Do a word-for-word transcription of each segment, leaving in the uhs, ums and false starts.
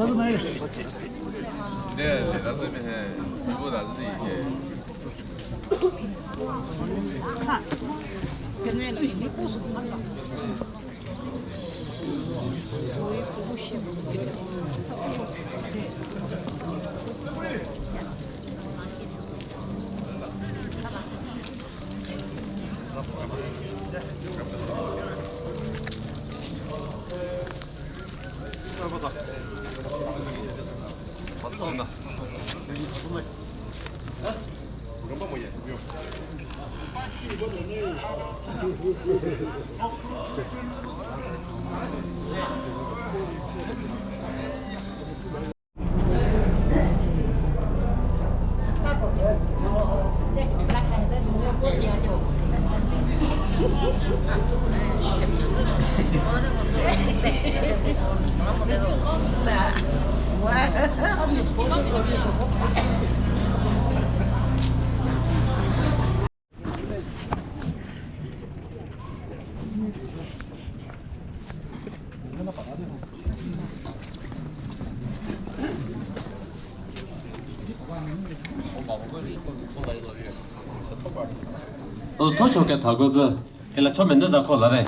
thocho kethako zü, kela cho menu za kho la de.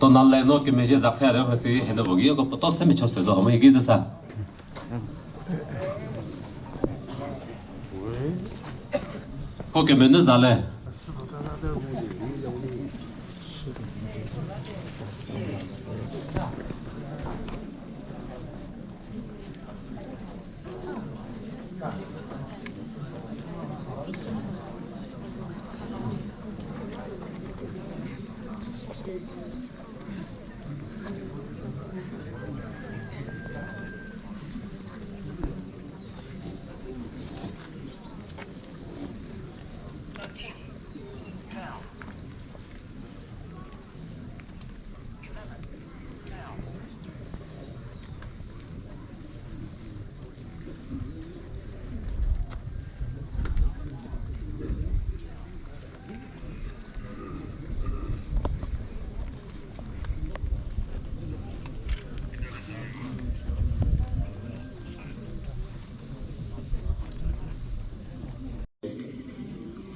To na le no kemezhie za kha de ho si heno vogi ko poto se mecho se zo mo igi zü sa. Ko kemenu za le.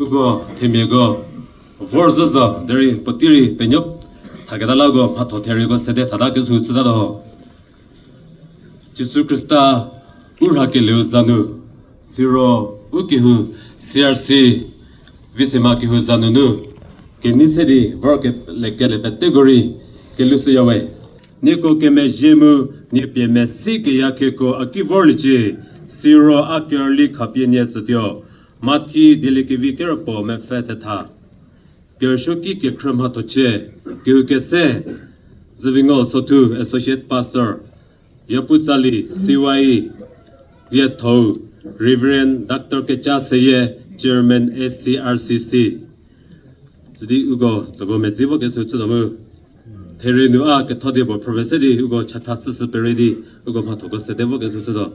Uko themiako vor zhüzo derei puotei rei penuo thaketa la uko mhatho thereiko sede thata kesu chütatuo. Jisu Khrista u rhakelieu za nu, siro u kehou C R C Viswema kehou za nunu kenei se di vor kele, kele peteko rei kelushüyawe. Nieko kemezhie mu nie pie mesi keyakieko a ki vorliecie, siro a kerüli khapie nie tsütuo. Mathi dieliekevi kerüpuo mepfü thetha. Kerüsuoki kekhrü mhathochie, kehou kese, Züvingo Sothu, Associate Pastor, Yaputsali, C Y E, Liethou, Reverend Doctor Kecha Seyie, Chairman A C R C C. Tsüdi uko tsoko medzi vo kesu chütuo mu. Phere nu a ketho die puo phrüpie se di uko chatha chüshü pere di uko mhathoko sede vo kesu chütuo.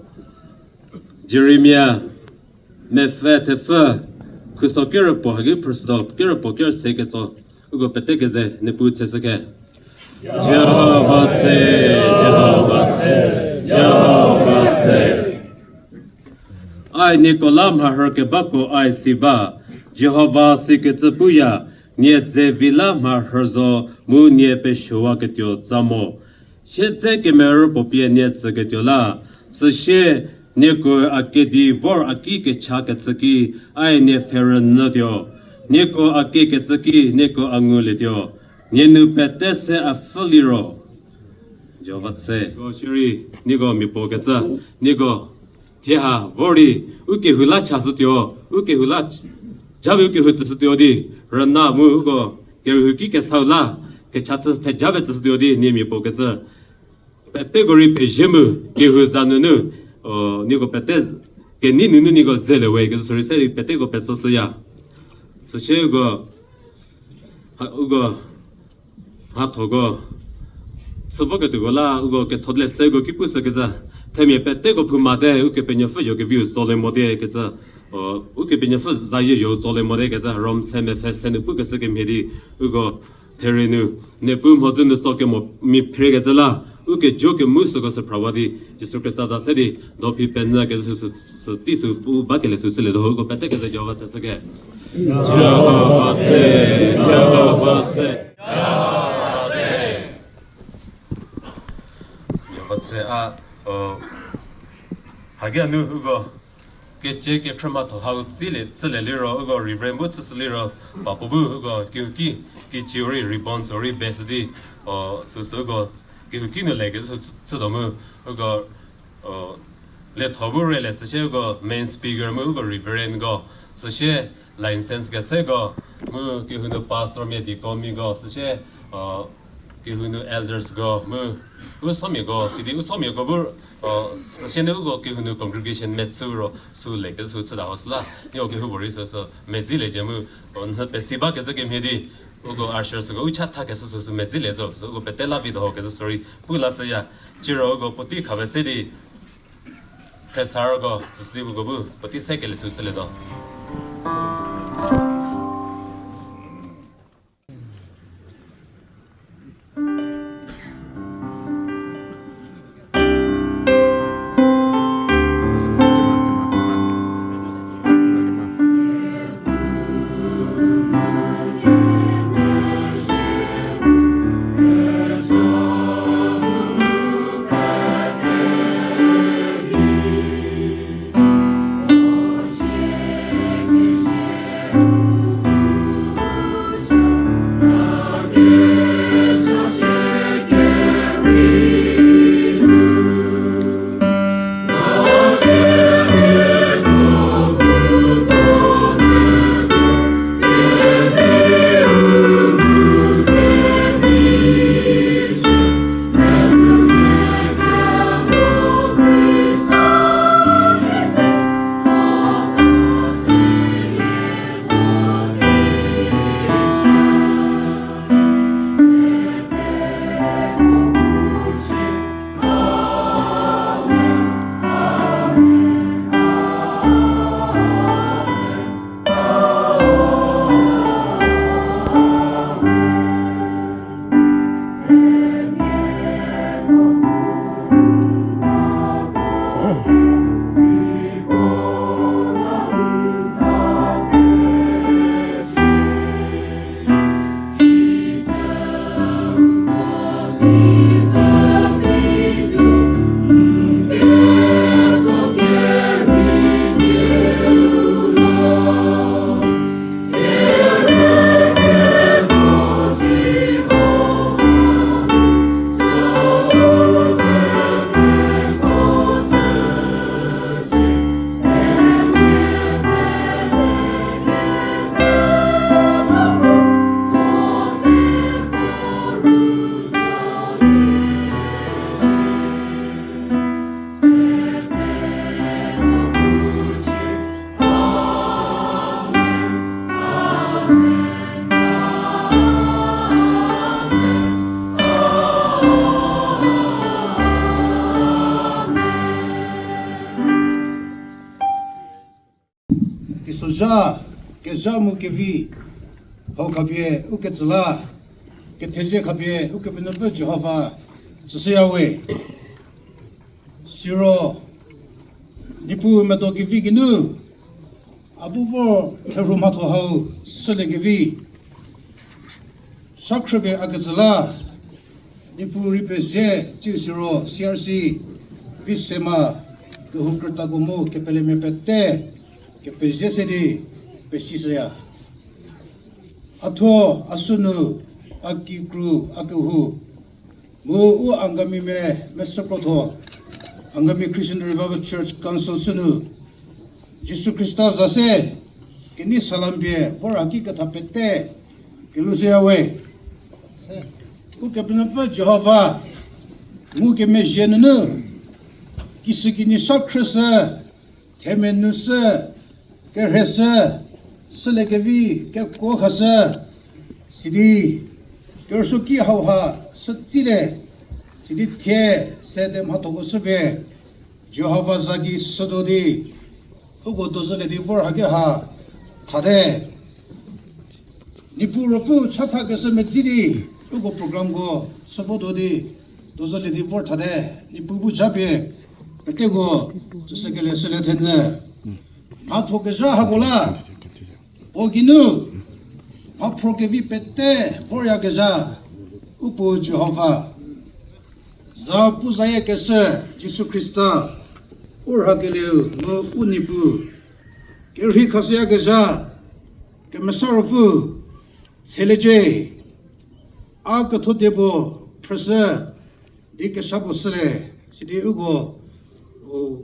Jeremia mepfü thepfü, khuso kerüpuo haki phrüshütuo, kerüpuo kerü se ketso, uko pete keze Niepuu tseshüke. Jihova tse, Jihova tse, Jihova tse. Ai nieko la mharhü kebako ai si ba, Jihova sikecü puya, nie dze vi la mharhü zo mu nie pesuowaketuo tsa mo. Siedze kemerü puo pie nie tsüketuo la, süsie nieko a kedi vor a ki kechakecü ki, ai nie pfherünyütuo. Nieko a kiekecü ki, nieko a ngulietuo. Nie nu pete se a pfhü liro. Jihova tse. Ko shiri, nieko mia puo kecü, nieko thie ha vor di, u kehou la chashütuo, u kehou la, japie u kehou tsüshütuo di, rüna mu uko, kerühu ki kesau la, kecha chü theja pe tsüshütuo di, nie mia puo kecü. Peteko rei pezhie mu, kehou za nunu, o, nieko pete, kenei nunu nieko zelewe, kecü sürei se di peteko petsoshüya. Süsie uko, ha, uko, mhathoko, chü voketuoko la, uko ketho le se uko ki pushükezha. Themia peteko phouma te, Ukepenuopfü zho keviu tsolie mote kecü, o, Ukepenuopfü zayie zho tsolie mote kecü, Rom se mepfü se nu pukeshü kemhie di, uko therie nu, Niepuu mhodzü nu tso kemo mia phrekecü la, U kejo kemu süko sü phrawa di, Jisu Khrista za se di, do phi penyü kezü sü, sü, sü, tei sü, u ba kele sü süle do, uko pete kezü Jihova tsü süke. Jihova tsü, Jihova tsü. Jihova tsü a, o, hage nu uko. Kecie kekhrü mhatho hau tsüle, tsüle liro, uko Reverend bu tsüsü liro, papu bu uko kehouki, kiciu rei ribbon sü rei besü di, o, süsü uko kehouki nu le kezü sü chü, chütuo mu, uko, o, letho bu rei le süsie uko main speaker mu uko Reverend ko, süsie license keseko, mu kehou nu pastor mia deacon miko, süsie, o, kehou nu elders ko mu, u somia ko, sidi u somia ko bu, o, süsie nu uko kehou nu congregation metsü ro, sü le kezü sü chüta ho süla, nieko kehoupuorei sü sü, medzi le cie mu, o, nhü pesi ba kezü kemhie di, uko usher süko, u chatha kezü sü sü medzi le zo, sü uko pete la vi do ho kezü sorry, pu la süya, ciro uko puotei khawe se di, Khresarko, tsüsü di uko bu, puotei se kele sü chüle do. Teisozha, kezha mu kevi, hau khapie uketsü la, kethezie khapie Ukepenuopfü Jihova tsüshüya we. Siro, Niepuu medo kevi geinu, a bu vor therhu mhatho hau sülie kevi. Shakhrüpie a ketsü la, Niepuu rei pezie, tsiu siro C R C, Viswema, kehou krütako mu kepelemia pete, kepezie se di, pesishüya. A thuo, a sünu, a kikru, a kehou, mu u Angami me, mesükrotho, Angami Christian Revival Church Council sünu, Jisu Khrista za se, kenei salam pie, vor haki ketha pete, kelushüya we. Ukepenuopfü Jihova, ngukemezhie nunu, kisükinyi shakhrüshü, themia nu shü, kerhei shü, sülie kevi, kekuo khashü, sidi, kerüsuoki hauha, shütsilie, sidi thie, sede mhathoko shüpie, Jihova za ki shütuo di, uko dozülie di vor haki ha, thate. Niepuu Ruopfü chatha keshü medzi di, uko programko shüvotuo di, Dozü lie di vor thate, Niepuu bu japie, peteko, tsüshükele süle thenü. Mhatho kezha hako la, puo geinu, mhaphro kevi pete voryakezha, u puo Jihova. Za pu zayie keshü, Jisu Khrista, u rhakelieu mu u Niepuu. Kerhei khashüyakezha, Kemesa Ruopfü, seliecie, a ketho diepuo, phrüshü, di kesha puo süle, sidi uko, u,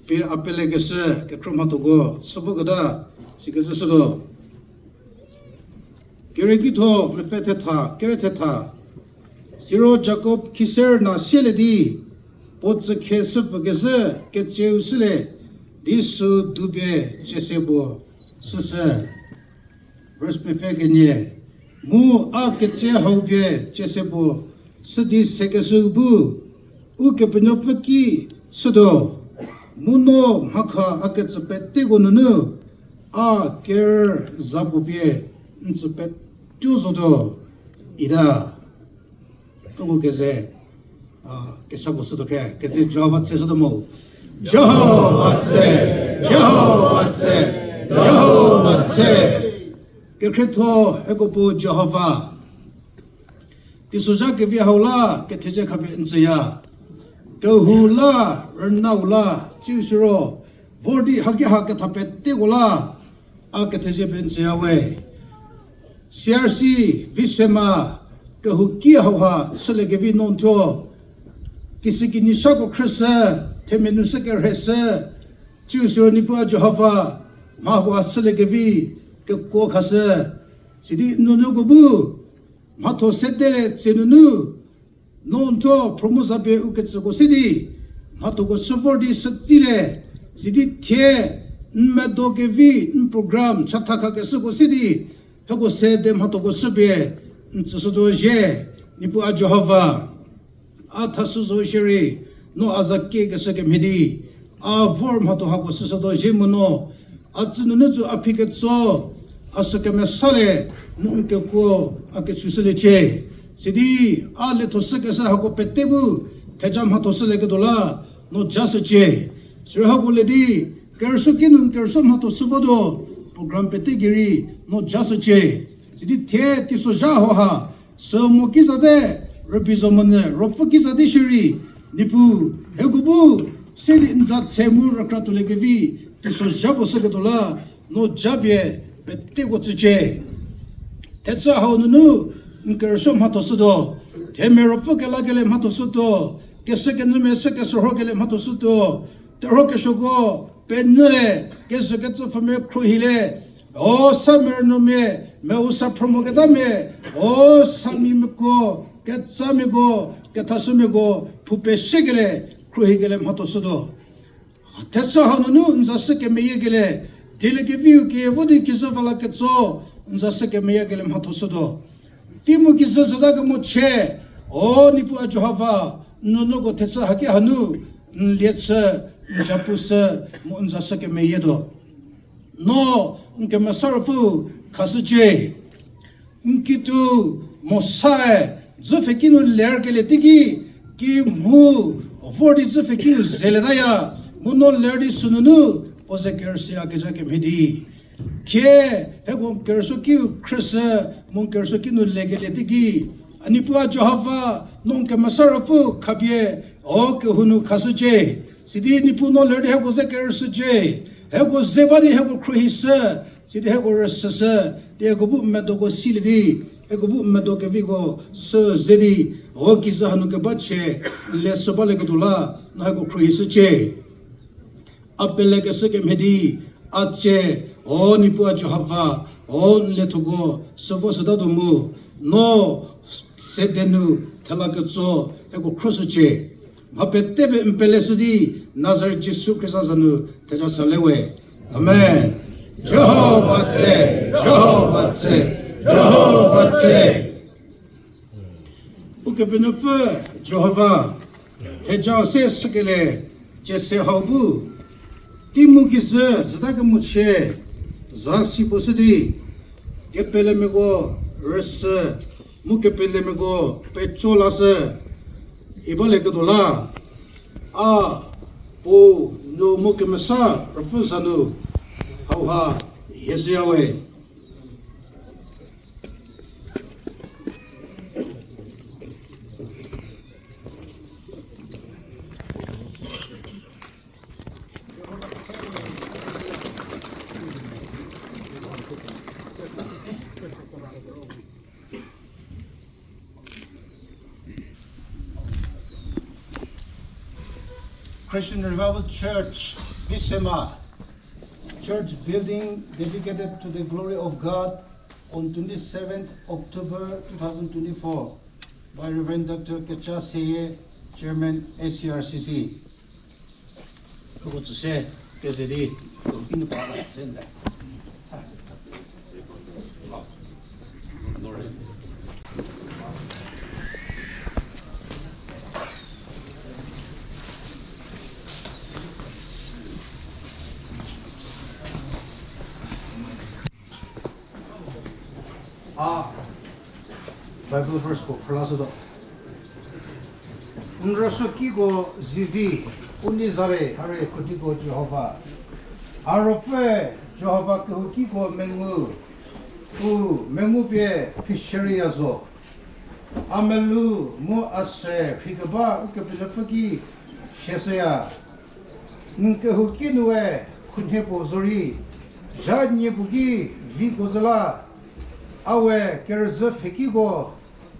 pie a pelekeshü, kekhrü mhathoko, süpfü keta, sikecü sütuo. Kere kitho, mepfü thetha, kere thetha. Siro Jakob khiser na siele di, puo tsükhe süpfü kezhü, ketseu süle, di sü dupie, chese puo, süsü. Verse mepfü kenie, mu a ketse hau pie chese puo, sidi sekeshü bu, Ukepenuopfü ki sütuo, mu no mhakha a ketsü peteko nunu, a ker za puo pie, n tsü petuo zotuo, ita. Uko keze, a, kesa puo sütuo khe, keze Jihova tse sütuo mo. Jihova tse, Jihova tse, Jihova tse. Kekhrietho hieko puo Jihova. Teisozha kevi hau la, kethezie khapie n tsüya. Kehou la, rünau la, tsiu siro, vor di haki ha ketha peteko la, a kethezie pie n tsüya we. C R C, Viswema, kehouki hauha, chülie kevi no thuo. Kisi kini shako khrüshü, themia nu shü kerheshü, tsiu siro Niepuu a Jihova, mha hua chülie kevi, kekuo khashü. Sidi nunuko bu, mhatho sedele tse nunu, no thuo promo za pie u ketsüko sidi, mhathoko shü vor di shütsile, sidi thie, n medo kevi, n program, chatha khakeshüko sidi, hieko sede mhathoko shü pie, n tsüshütuo zhie, Niepuu a Jihova. A thashü zo shierei, no a za kiekeshü kemhie di, a vor mhatho hako shüshütuo zhie mu no, a tsü nunu tsü a phi ketso, a sü kemesale, mu n kekuo, a kesushüliecie. Sidi, a lietho shükeshü hako pete bu, theja mhatho shülieketuo la, no ja shücie. Siro hako le di, kerüsuo kinu n kerüsuo mhatho shü votuo, program pete gei, no ja shücie. Sidi thie teisozha hauha, sü mo ki zate, rübei zo monyü, ruopfü ki zate shierei, Niepuu, hieko bu, se di n za tse mu rükra tuolie kevi, teisozha puo shüketuo la, no ja pie, peteko tsücie. Thechü hau nunu, n kerüsuo mhatho shütuo, themia ruopfü kelakelie mhatho shütuo, keshü kenyümia shü keshürhokele mhatho shütuo, terhuo kesuoko, penyüle, kezhü kecü pfhümia khruohile, o samia rünyümia, meu sa phrü moketamia, o samimiako, ketsamiako, kethashümiako, phou peshükele, khruohikele mhatho shütuo. Thechü hau nunu n za shü kemeyiekele, dieliekeviu ki vo di kijü va la ketso, n za shü kemeyiekele mhatho shütuo. Tei mu kijü züta kemo chie, o Niepuu a Jihova, n nunuko thechü haki hanu, n lie chü, n ja pushü, mu n za shü kemeyietuo. No, n Kemesa Ruopfü, khashücie. N kituo, Mosae, dzüpfhe kinu lerkelie teiki, kimhu, vor di dzüpfhe kinu zeletaya, mu no ler di sünunu, puo ze kerüsuoyakezha kemhie di. Thie, hieko n kerüsuo kiu khrüshü, mu n kerüsuo kinu lekelie teiki. A Niepuu a Jihova, no n Kemesa Ruopfü khapie, o kehou nu khashücie. Sidi Niepuu no ler di hieko ze kerüshücie. Hieko ze ba di hieko khruohishü. Sidi hieko rüshüshü. Di hieko bu medoko silie di. Hieko bu medo keviko shü ze di. O kijü hanu keba chie. Leshü balieketuo la. No hieko khruohishücie. A pelekeshü kemhie di, a tsie, o Niepuu a Jihova, o n liethoko, shü vo shütatuo mu, no, sede nu, thela ketso, hieko khruohishücie. Mha pete pie n peleshü di, Nazaret Jisu Khrista za nu, theja sa le we. Amen. Jihova tse, Jihova tse, Jihova tse. Ukepenuopfü Jihova, theja se shükele, chese hau bu, tei mu kijü züta kemo chie, za si puo shü di, kepelemiako rüshü, Mu kepelemiako peco lashü, iba le kedo la, a, Puo, Nuo mu Kemesa Ruopfü za nu, hauha, hie shüya we. Christian Revival Church, Visema, church building dedicated to the glory of God on twenty-seventh October two thousand twenty-four by Reverend Doctor Kecha Seye, Chairman A C R C C. Uko tsüse, keze di, inu pa ba, se nze. A, Bible verse ko phrüla shütuo. N rüsuo kiko zivi, u nei zare, hare khuduko Jihova. A ruopfü Jihova kehoukiko mengu, u mengu pie phisherieya zo. A melou mu a se rhikeba Ukepenuopfü ki siashüya. N kehouki nue khunhie puo zorei, zha nie puo ki viko zü la, a we kerüzhü pfhekiko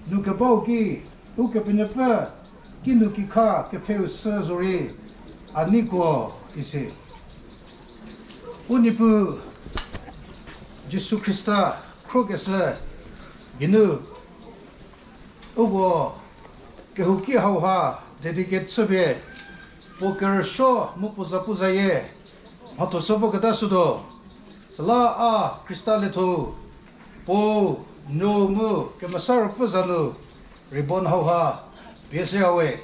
nu kebau ki, Ukepenuopfü kinu kikha kepfheu sü zorei, a neiko isi. U Niepuu Jisu Khrista khrokeshü geinu uko kehouki hauha dedicate chüpie, puo kerüsuo mu puo zapuzayie mhatho sü voketa shütuo. Süla a Khrista lietho, Puo, Nuo mu Kemesa Ruopfü za nu ribbon hauha pie shüya we.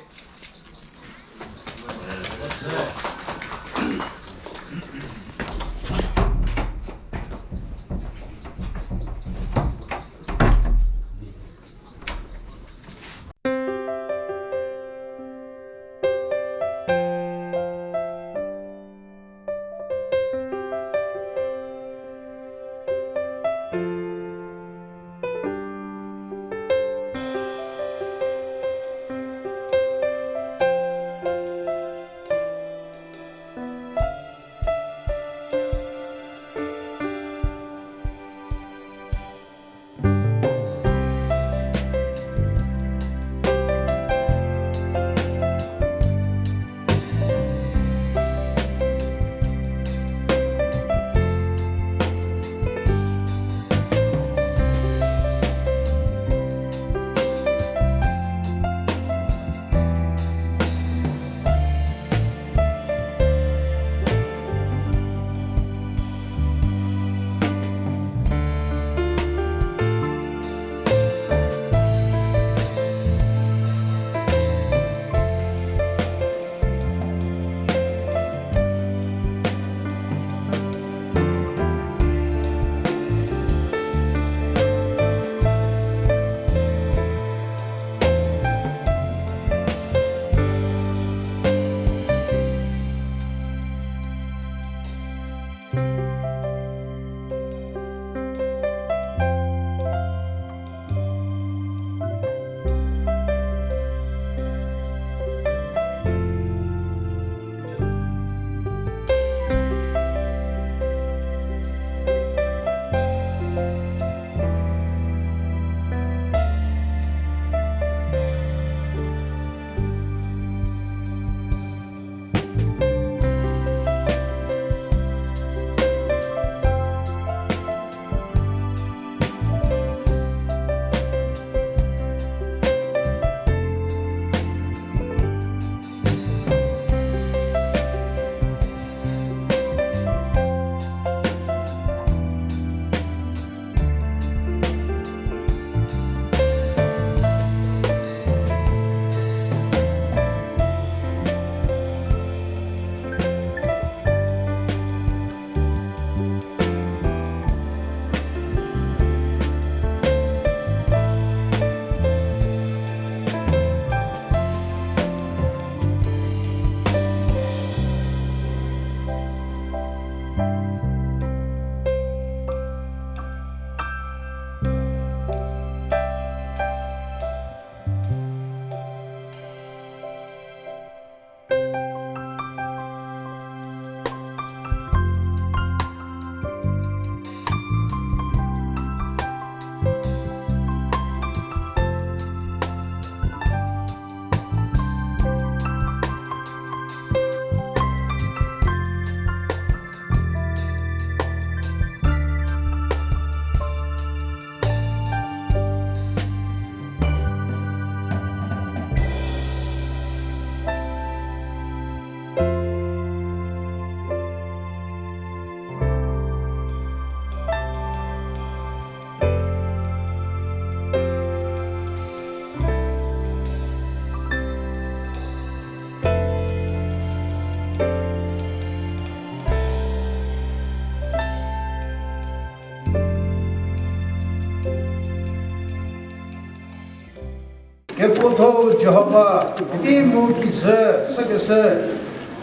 Tho Jihova, tei mu kijü sükeshü,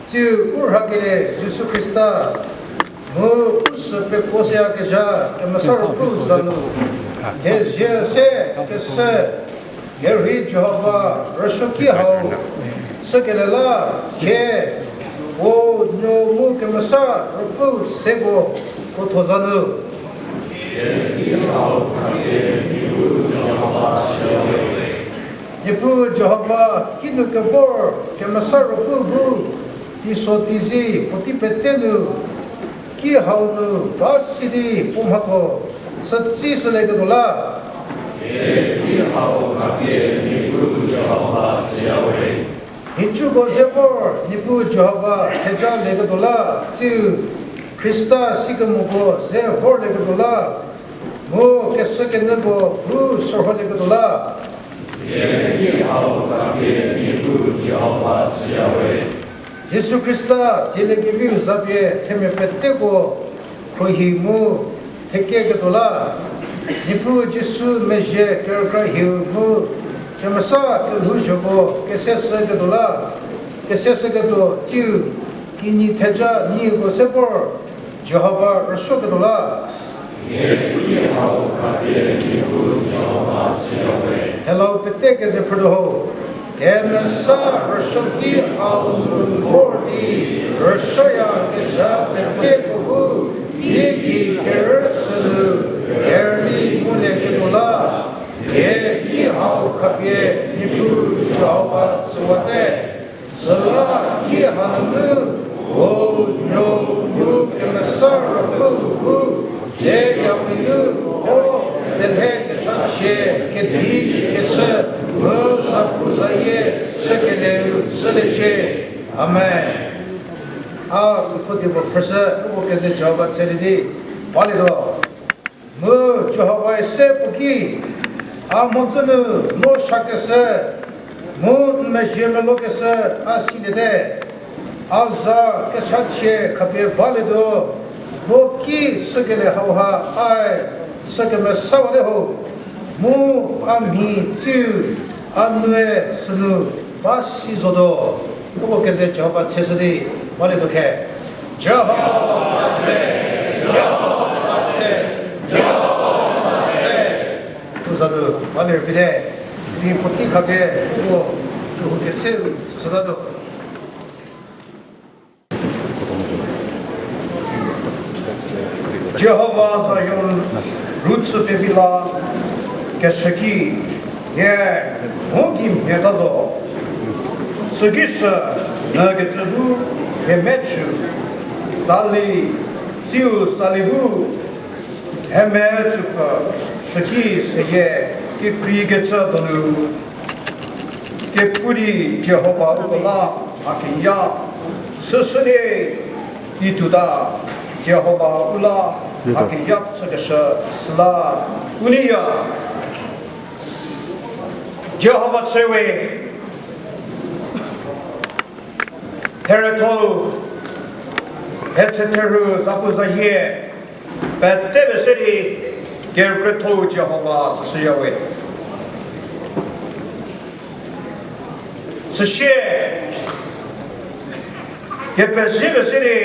tsiu u rhakelie Jisu Khrista, mu u sü pekuo seyakezha Kemesa Ruopfü za nu, thezie se keshü, kerhei Jihova rüsuoki hau, sükelie la, thie, puo nuo mu Kemesa Ruopfü seko krotho za nu. Niepuu Jihova, kinu kevor Kemesa Ruopfü bu, teiso teizie puotei pete nu, ki hau nu ba si di puo mhatho, sütsi shülieketuo la. Nhicuko ze vor Niepuu Jihova theja lieketuo la, tsiu Khrista sikemoko ze vorlieketuo la, mu keshükenyüko bu sorholieketuo la. Jisu Khrista dieliekeviu zapie themia peteko khruohi mu thekieketuo la, Niepuu Jisu mezhie kerükra hieu mu kemesa kelhouzhoko keseshüketuo la, keseshüketuo tsiu kinyi theja nieko se vor Jihova rüsuoketuo la. Thelau pete keze phrütuo ho. Kemesa rüsuoki hau nu vor di rüsuoyakezha peteko bu teigei kerüsü nu kerüli ngulieketuo la. Hie ki hau khapie Niepuu Jihova tsüwate. Süla ki hanunu puo nuo mu Kemesa Ruopfü bu dze yawi nu vo telhe kechachie kedi kechü mu zapuzayie chükelieu chüliecie. Amen. A khuthodipuo phrüshü, uko keze Jihova tselie di balietuo. Mu Jihovae se puo ki, a mhodzü nu no shakeshü, mu n mezhie melokeshü a siliete. A za kechachie khapie balietuo, no ki sükelie hauha ae sükemesawate ho, mu a mhi tsiu a nue sünu ba si zotuo. Uko keze Jihova tseshü di balietuo khe. Jihova tse, Jihova tse, Jihova tse. Puo za nu balie vite, sidi puotei khapie uko kehou keseu tsüshütatuo. Jihova Zion ru chü pevi la keshüki, hie mho gei mhie ta zo. Süki sü nyü kecü bu hie mechü, sali, siu sali bu hie mechüpfü süki seyie kekreikecü donu. Kepu di Jihova uko la mha keya, süsülie ituota Jihova u la mha keya chükeshü süla u neiya. Jihova tsewe, therütho, hetse therü zapuzayie, pete pese di kerükrietho Jihova tsüshüyawe. Süsie, kepezhie pese di,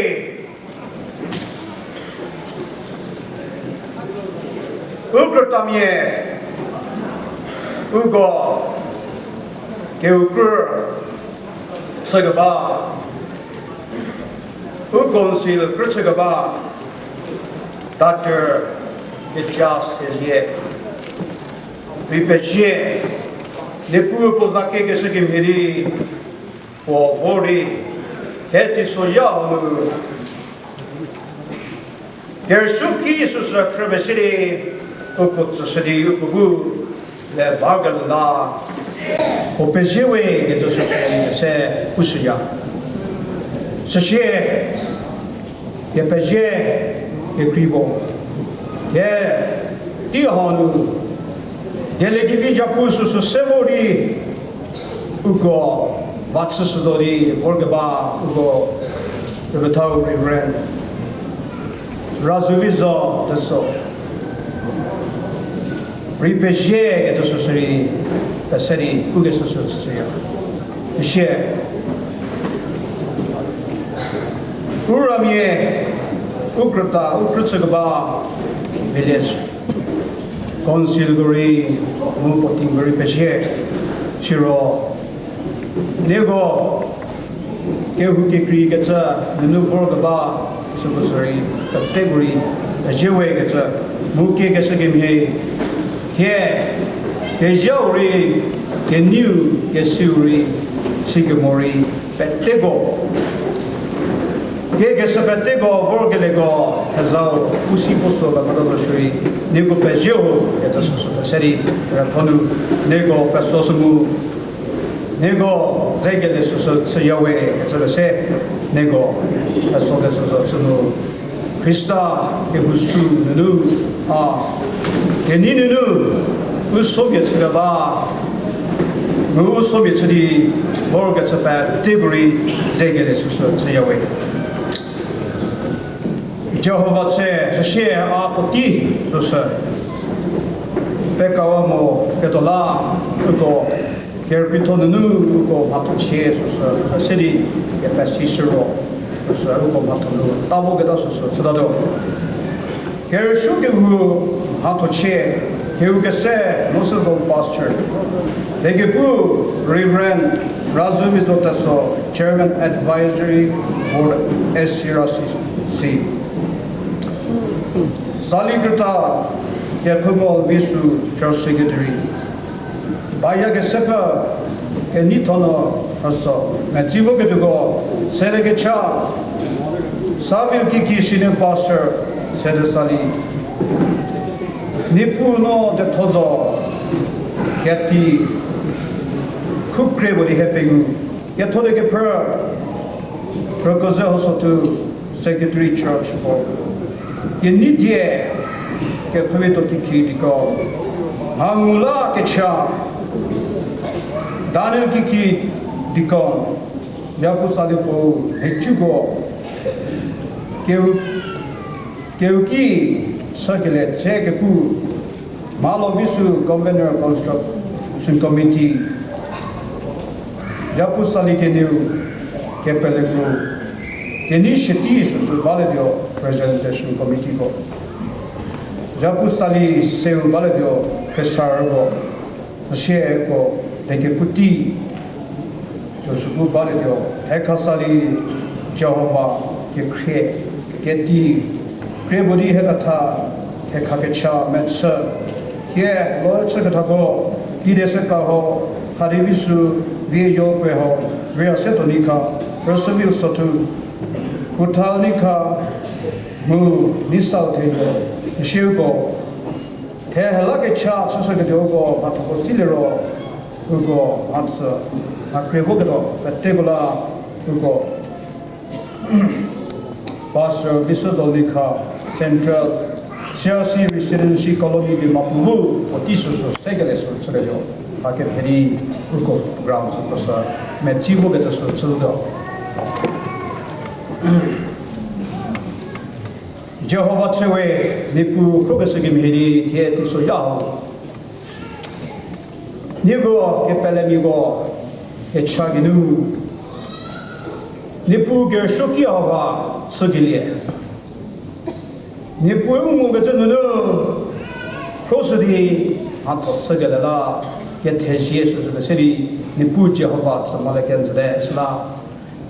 u krütamia, uko keukrü chükeba, u council krü chükeba, Doctor Ignatius Ezhie, rei pezie, Niepuu puo za kekeshü kemhie di, puo vor di, hie teisoya hanu, kerüsuoki süsü khrüpie si di, uko tsüshü di uko bu le ba kela, puo pezie we kecü süsü se pushüya. Süsie, hie pezie, hie krei puo, hie tei hanu, dieliekevi zapu süsü se vor di, uko va chüshütuo di vorkeba uko kepethau Reverend Razuvizo Teso, rei pezie kecü süsü rei Peseri, u keshü sü chüshüya. Isie, u ramia, u krüta, u krüchü keba village council ko rei, mu puo team ko rei pezie, siro, nieko, kehou kekreikecü nunu vor keba, süko sü rei, peteko rei, pezie we kecü, mu kiekeshü kemhie, thie, keziau rei, kenieu, kesiu rei, sikemo rei, peteko. Kiekeshü peteko, vorkelieko, hezau, pusi puo sü, kepetho zo shierei, nieko pezie ho, kecü süsü pese di, rüthonu, nieko peso sü mu, nieko zekelie süsü chüya we kecü pese, nieko peso kecü zo chü nu. Khrista kehou sü nunu, a, kenei nunu, u sopie chü keba, mu u sopie chü di, vorkecü peteko rei zekelie süsü chüya we. Jihova tse, süsie a puotei süsü pekawa mo ketuo la, uko kerükrietho nunu uko mhathochie süsü pese di kepesishü ro, süsü uko mhatho nu ta voketa süsü chütatuo. Kerüsuo kehou mhathochie, kehou kese Moses Zol Pastor, Tekepu Reverend Razu Vizo Teso, Chairman Advisory Board, S C R C C, Sali Krüta, Kekhumo Visu, Church Secretary, Baya Kesepfü, Kenithono Raso, Metsivo Ketuko, Sele Kecha, Savil Kiki Senior Pastor, Sede Sali, Niepuu no Dethozo, Keti, Khukre Bodi Hepengou, Kethode Kephrü, Rükoze Hosotu, Secretary Church ko, Kenidie, Kethode Tokiki Deacon, Mhangula Kecha, Daniel Kiki Deacon, Yapu Sali puo, Hechuko, Keu, Keuki, Sakele Tse Kepu, Malo Visu Convener Construction Committee, Yapu Sali Keniu, Kepelekru, Keni Sheti süsü balietuo Presentation Committee ko, Yapu Sali Seu balietuo Pesarko, süsieko Tekeputi, süsü bu balietuo, Hekha Sali, Jihova, Kekhrie, Keti, Krie Bodi Hekatha, Hekha Kecha Mechü, thie lo chükethako, Kide Sekaho, Hadi Visu, Vie Yokwe ho, Ria Seto Nikha, Rüsüvil Sotu, Kuthal Nikha, mu Nisau Theyo, süsieko, the hela kecha chüshüketuoko mhathoko siliro, uko mhatsü, mha krie voketuo peteko la, uko Pastor Viswazolnikha, Central C R C Residency Colony Dimapur bu puotei süsü sekele sü chüketuo, ha kephe di uko program süko sü metsivokecü sü chütuo. Jihova chüwe, Niepuu khrokeshü kemhie di thie teisoya ho. Nieko kepelemiako kecha geinu, Niepuu kerüsuoki hauha chükelie, Niepuu u ngukecü nunu khroshü di mhatho chükelie la kethezie süsü kese di, Niepuu Jihova tsü mole kenjüte süla,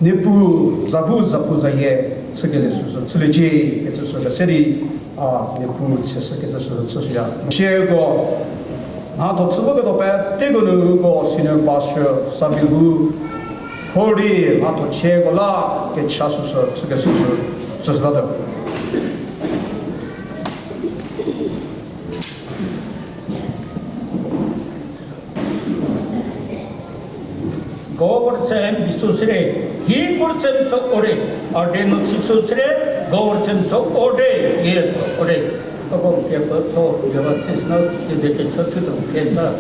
Niepuu zabu zapu zayie chükelie süsü chüliecie kecü sü kese di, a, Niepuu chüshü kecü sü chüshüya. Shierko mhatho chüvoketuo peteko nu uko senior pastor Sabibu, hori mhatho chieko la kecha süsü chükeshü sü chüshütatuo. Govertsen bisu sire, hi govertsen tso ore, ade no chisu sire, govertsen tso ore, ye tso ore. Ako ke pa tso, Jihova tsisno, ke de ke tso tu to ke sa.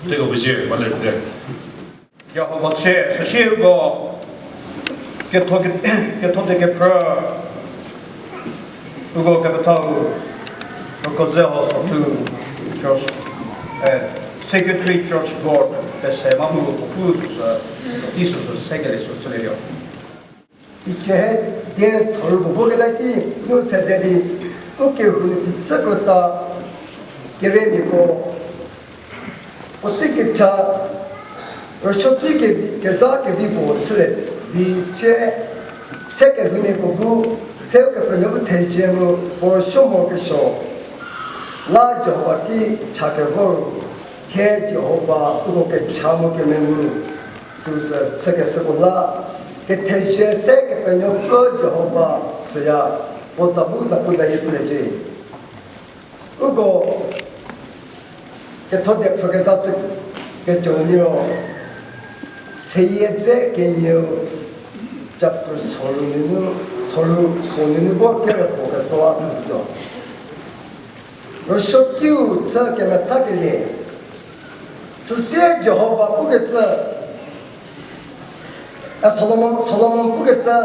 Teko bejie, ba lerüte. Jihova se, süsie uko ketho ke-, ketho de kephrü, uko kepethau, uko ze ho Sothu Church, eh, Secretary Church Board, pese mamu ko pu süsü, ti süsü se kele sü chüleyo. Teicie hie die sorou puo voketa ki, nu sede di, u kehou nu teicie krüta, keremiako, puotei kecha, rüsuoki kevi, keza kevi puo chülie di sie, se kehoumiako bu, se Ukepenuopfü thezie mu, puo rüsuo mo kesuo, la Jihova ki cha kevor, thie Jihova uko kecha mu kemengu, süsü chükeshüko la, kethezie se Kepenuopfü Jihova, süya, puo za bu za bu zayie chüliecie. Uko ketho de pfhükeza sü ketuo liro, seyie dze kenieu chapter sorou nunu, sorou puo nunu vo kere puo kesoa tushütuo. Rüsuokiu chü kemesakelie. Süsie Jihova pukecü, e, Solomon, Solomon pukecü,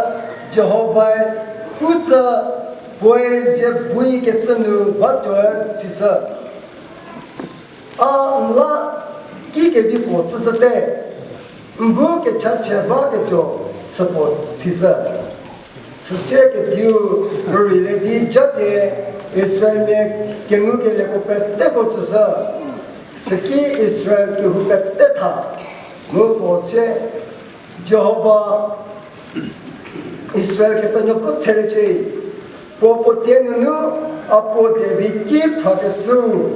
Jihovae pucü puoe zie buikecü nu batuo sishü. A n la kikevi puo chüshüte, n bu kechachie baketuo, Süko sizhü. Süsie kediu rüreile di japie Israelmia kengukelieko peteko tsüshü. Süki Israel kehou pete tha. Mu puo sie, Jihova Israel Kepenuopfü tsheliecie. Puo puo tie nunu a puo David ki phrakeshüu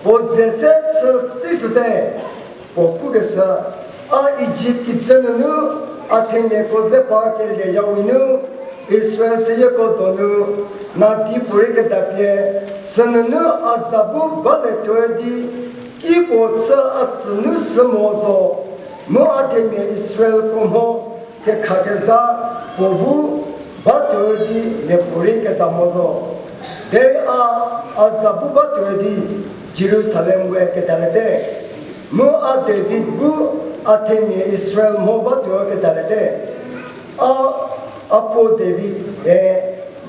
puo dze se chü tsishüte. Puo pukeshü, a Ijipt kijü nunu a themiako ze pa kelieyau nu, Israel seyieko donu nadi puorei kedapie, sünunu a za bu bale tuoi di, ki puo chü a tsünu sü mo zo, mu a themia Israelko mho kekhakezha puo bu ba tuoi di mia puorei keda mo zo. Derei a, a za bu ba tuoi di Jerusalem we kedalete. Mu a David bu a themia Israel mho ba tuo kedalete. A, a puo David-e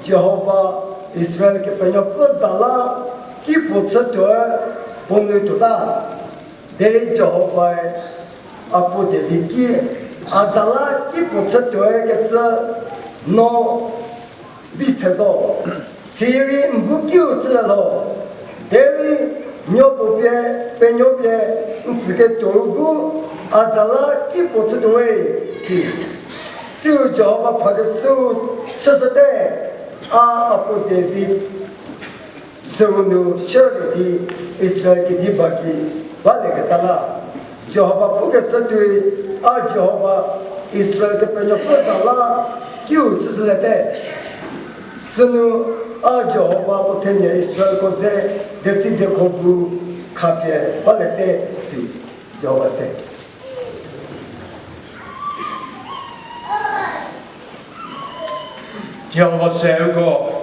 Jihova Israel Kepenuopfü za la ki puo chü tuo puo nu tuota. Derei Jihovae a puo David ki, a za la ki puo chü tuo kecü no vi se zo. Sirei n bu kiu chülie lho. Derei nuo puo pie, penuo pie n tsüketuou bu a za la ki puo chütuo we, si. Tsiu Jihova phrakeshüu chüshüte, a a puo David süu nu shürlie di Israel kediba ki balieketa la. Jihova pukeshü tuoi, a Jihova Israel Kepenuopfü za la kiu chüshüliete. Sünu a Jihova puo themia Israelko ze detsi diekho bu khapie baliete, si. Jihova tse. Jihova tse uko.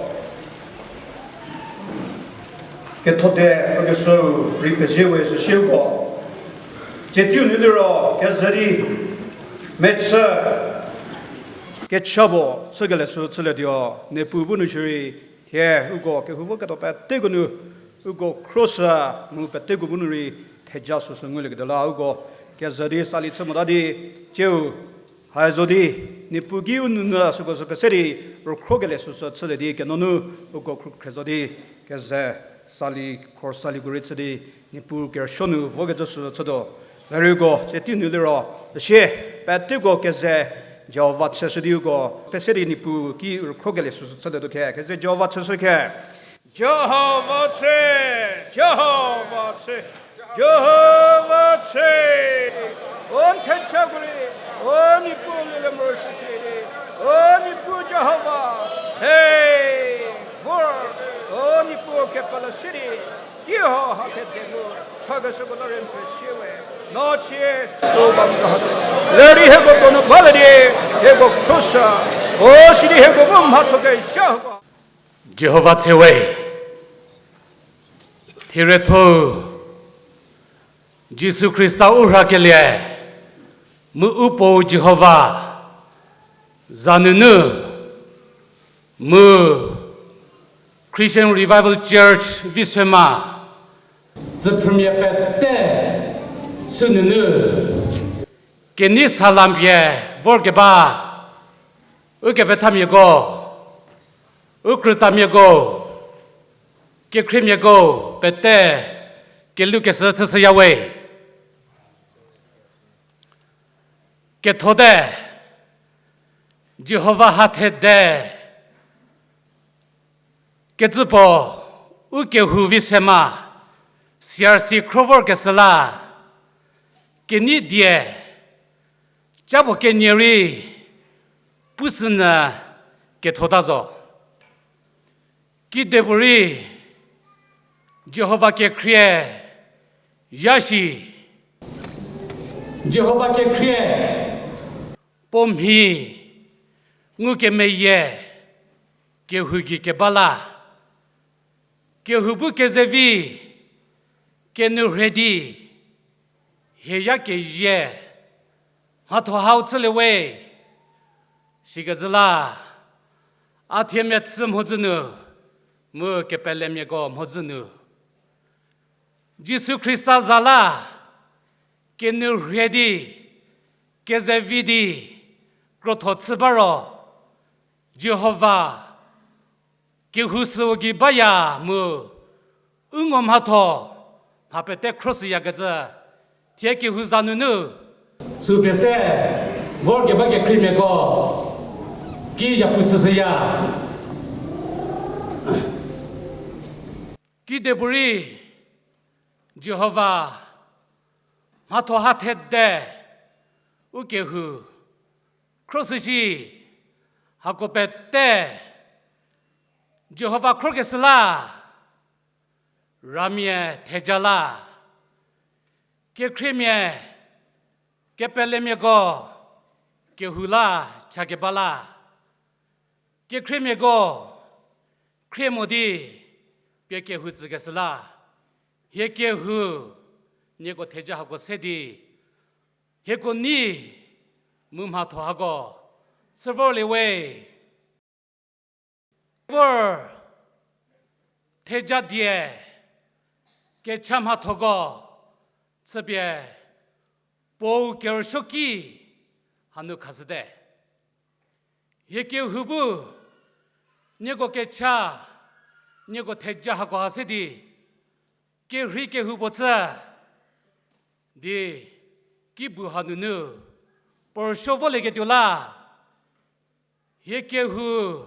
Ketho de khokeshüu rei pezie we süsieuko. Tsie teiu nu liro keze di mechü kecha puo chükelie sü chülietuo, Niepuu bu nu shierei, hie uko kehou voketuo peteko nu, uko khroshü mu peteko bu nu rei theja süsü ngulieketuo la uko keze di sali chü mota di, tsiu ha zo di, Niepuu ki u nounyü süko sü pese di, rükhrokelie süsü chülie di, kenunu uko khrukhre zo di, keze sali khor saliko rei chü di, Niepuu kerüsuo nu vokecü süsü chütuo. Derei uko tsie teiu nu liro, süsie peteko keze Jihova chüshü di uko pese di Niepuu ki rükhrokelie süsü chülietuo khe, keze Jihova chüshü khe. Jihova tse, Jihova tse, Jihova tse. O n thejako rei, o Niepuu lele morosuo shi di, o Niepuu Jihova, he, vor, o Niepuu kepele si di, teiho ha kede nu chakeshüko la rei n pesie we, no chie, o ba mu ha. Lerei hieko donu balie di, hieko khroshü, o sidi hieko bu mhatho kezha hako. Jihova tse we. Therietho-u, Jisu Khrista u rhakelie, mu u Puo-u Jihova, za nunu, mu Christian Revival Church Viswema, tsüphrümia pete sünunu, kenei salam pie vorkeba, ukepethamiako, u krütamiako, kekhriemiako, pete, kelukeshü chüshüya we. Kethote, Jihova ha thede, kecüpuo, u kehou Viswema, C R C khro vorkeshü la, kenei die, ca puo kenie rei, pushünyü kethota zo. Kidepuorei, Jihova kekhrie, yashi. Jihova kekhrie, puo mhi, ngukemeyie, kehou gei keba la. Kehou bu kezevi, kenou rhie di, hieya keyie, mhatho hau chülie we, sikecü la, a thiemia tsü mhodzü nu, mu kepelemiako mhodzü nu. Jisu Khrista za la, kenou rhie di, kezevi di, krotho chü ba ro, Jihova kehou süu gei baya mu, u ngo mhatho, mha pete khroshüyakecü, thie kehou za nunu. Sü pie se, vorkeba kekhriemiako, ki yapu chüshüya. Kidepuorei, Jihova, mhatho ha thede, u kehou, khroshü shi, hako pete, Jihova khrokeshü la, ramia theja la, kekhriemia, kepelemiako, kehou la, chakeba la, kekhriemiako, khrie mo di, pie kehou tsükeshü la, hie kehou, nieko theja hako se di, hieko nei, mu mhatho hako, chü vorlie we. Vor, theja die, kecha mhathoko, chüpie, Puou kerüsuoki, hanu khashüte. Hie kehou bu, nieko kecha, nieko theja hako ha se di, kerhei kehou puo chü, di, kibu hanunu, puo rüsuo volieketuo la, hie kehou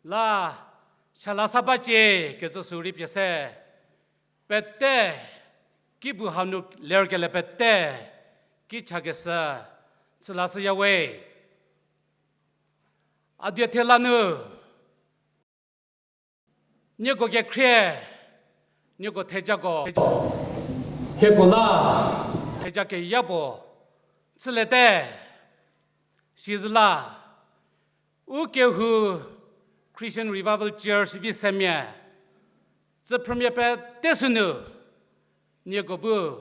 la, sala sa bacie kecü sü rei pie se, pete, kibu hanu lerkelie pete, ki chakeshü, chü lashüya we. A die thela nu, nieko kekhrie, nieko thejako, hieko la, theja keya puo, chüliete, sizü la, u kehou Christian Revival Church Visemia, tsüphrümia pete sünu, nieko bu,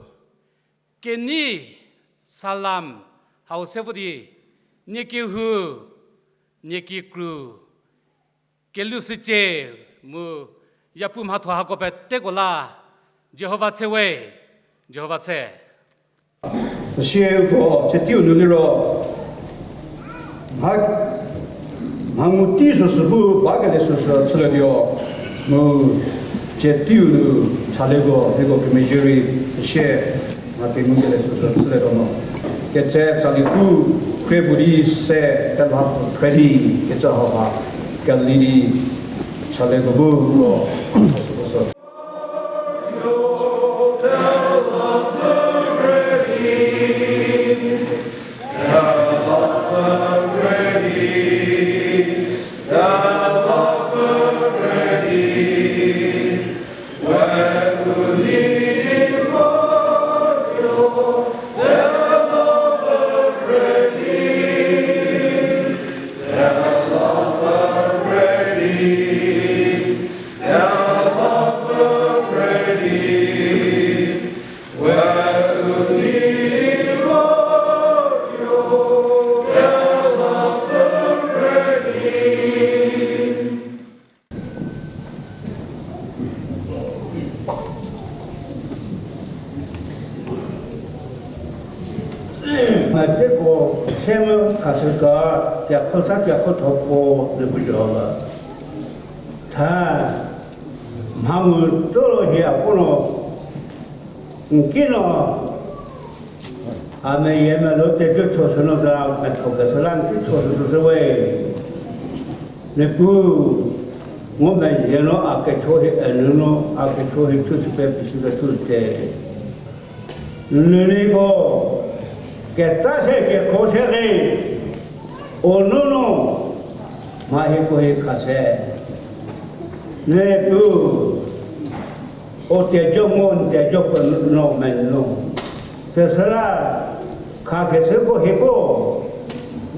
kenei, salam, hau se vo di, nie kehou, nie kikru, kelushücie mu yapu mhatho hako peteko la, Jihova tse we, Jihova tse. Süsie uko tsie teiu nu liro, mha, mha ngu tei süsü bu bakelie süsü chülietuo, mu tsie teiu nu chaleko hieko kemezhie rei, süsie mha kengukelie süsü chülietuo mo. Ketse tsali pu, khrie bu di se, tela phredi, ketse hauha, keli di, chaleko bu, ko, süko sü. Mateko semo khashüka, kiakho sa kiakho thoko le bu jo la. Tha, mha ngu toro hie a puo no, n ki no, a meyie melo tecü cho sü no za, metho keshü la n ki cho sü sü we. Niepuu, ngumezhie no a kecho hi enu no, a kecho hi thu sü pie pie sü pie thu te. Nuniko, ketsa se keko se rei, o nuno, mha hieko hi khase. Niepuu, o tejo mo n tejo puo no menuo. Süsüla, khakeshüko hieko,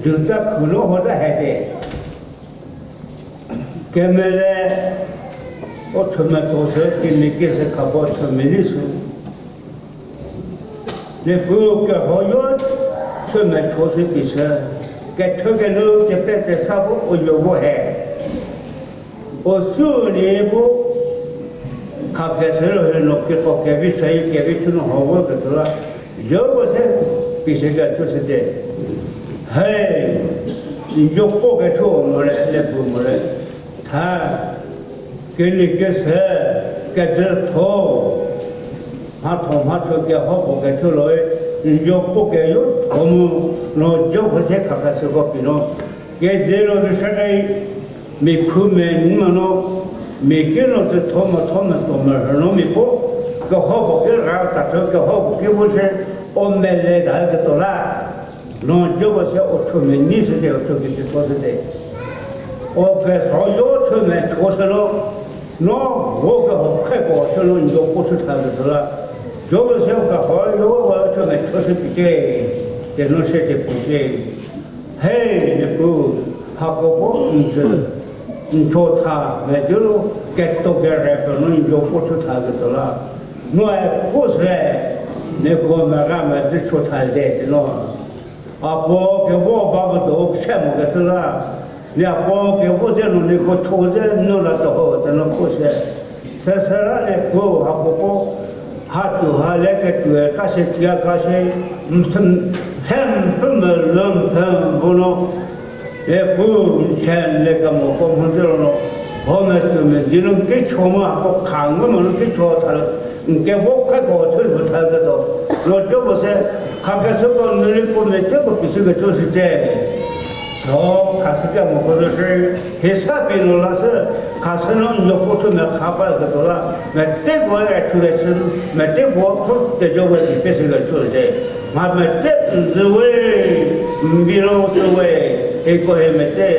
dutsa khuno hota hete. Kemele, o thümetho sü, kemiki sü khako thümeli sü. Niepuu kehoyo thümetho sü pie sü, kethükenu kepekesa bu o yo vo he. O sü nie bu khakeshü ro hie no keko kevi sayi kevi thuno ho vo ketuo la, yo vo se pie sü kethu sü te. He, N jo puo kethuo mo le, le puo mo le. Tha, kenie kese, kejütho, mhatho mhatho keho puo kethuo lo, n jo puo keyo tho mu, no jo puo se khakha süko pi no. Kejülo di share, mi phu me nyi ma no, mi ki no tse tho ma tho me tso me rhü no mi puo, keho puo ki ra ta tho keho puo ki bu se, o mele da ketuo la. No Job se o thuo menyi shüte, o thuo kiti thuo shüte. O keho yo thuo me thuo shü lo, no vo keho khe ko thuo no n jo puo shü tha zo la. Job se o keho yo vo thuo me thuo shü pie, te no se te puo se. He, Niepuu, hako vo n zü, n thuo tha me tuo lo, ketuo kere pe no n jo puo thuo tha zo la. No e puo se, Niepuu mega me zü thuo tha de te no. A puo kevo ba mo do se mo kecü la. Ni a puo kevo ze no ni ko cho ze no la to ho te no puo se. Süsü la le puo ha puo puo ha tuo ha le ketuo ka se tia ka se, m-, hem pü me lüm phem bu no. E pu, n chen le kemo ko mhodzü ro no, ho me stu me di no ki cho mu hako kha ngu mo no ki cho tha, n kevo khe ko thuo bu tha ketuo. No Job se, khakeshüko nu rei puo mete ko pie shü ketuo shüte. So, khashü kemo ko zo shü, hisa pie no la shü, khashü no n jo puo thuo me kha ba ketuo la, mete ko e thuo le shü, mete ko thuo te jo we pie pie shü ketuo shüte. Mha mete n zü we, n bi ro sü we, iko he mete.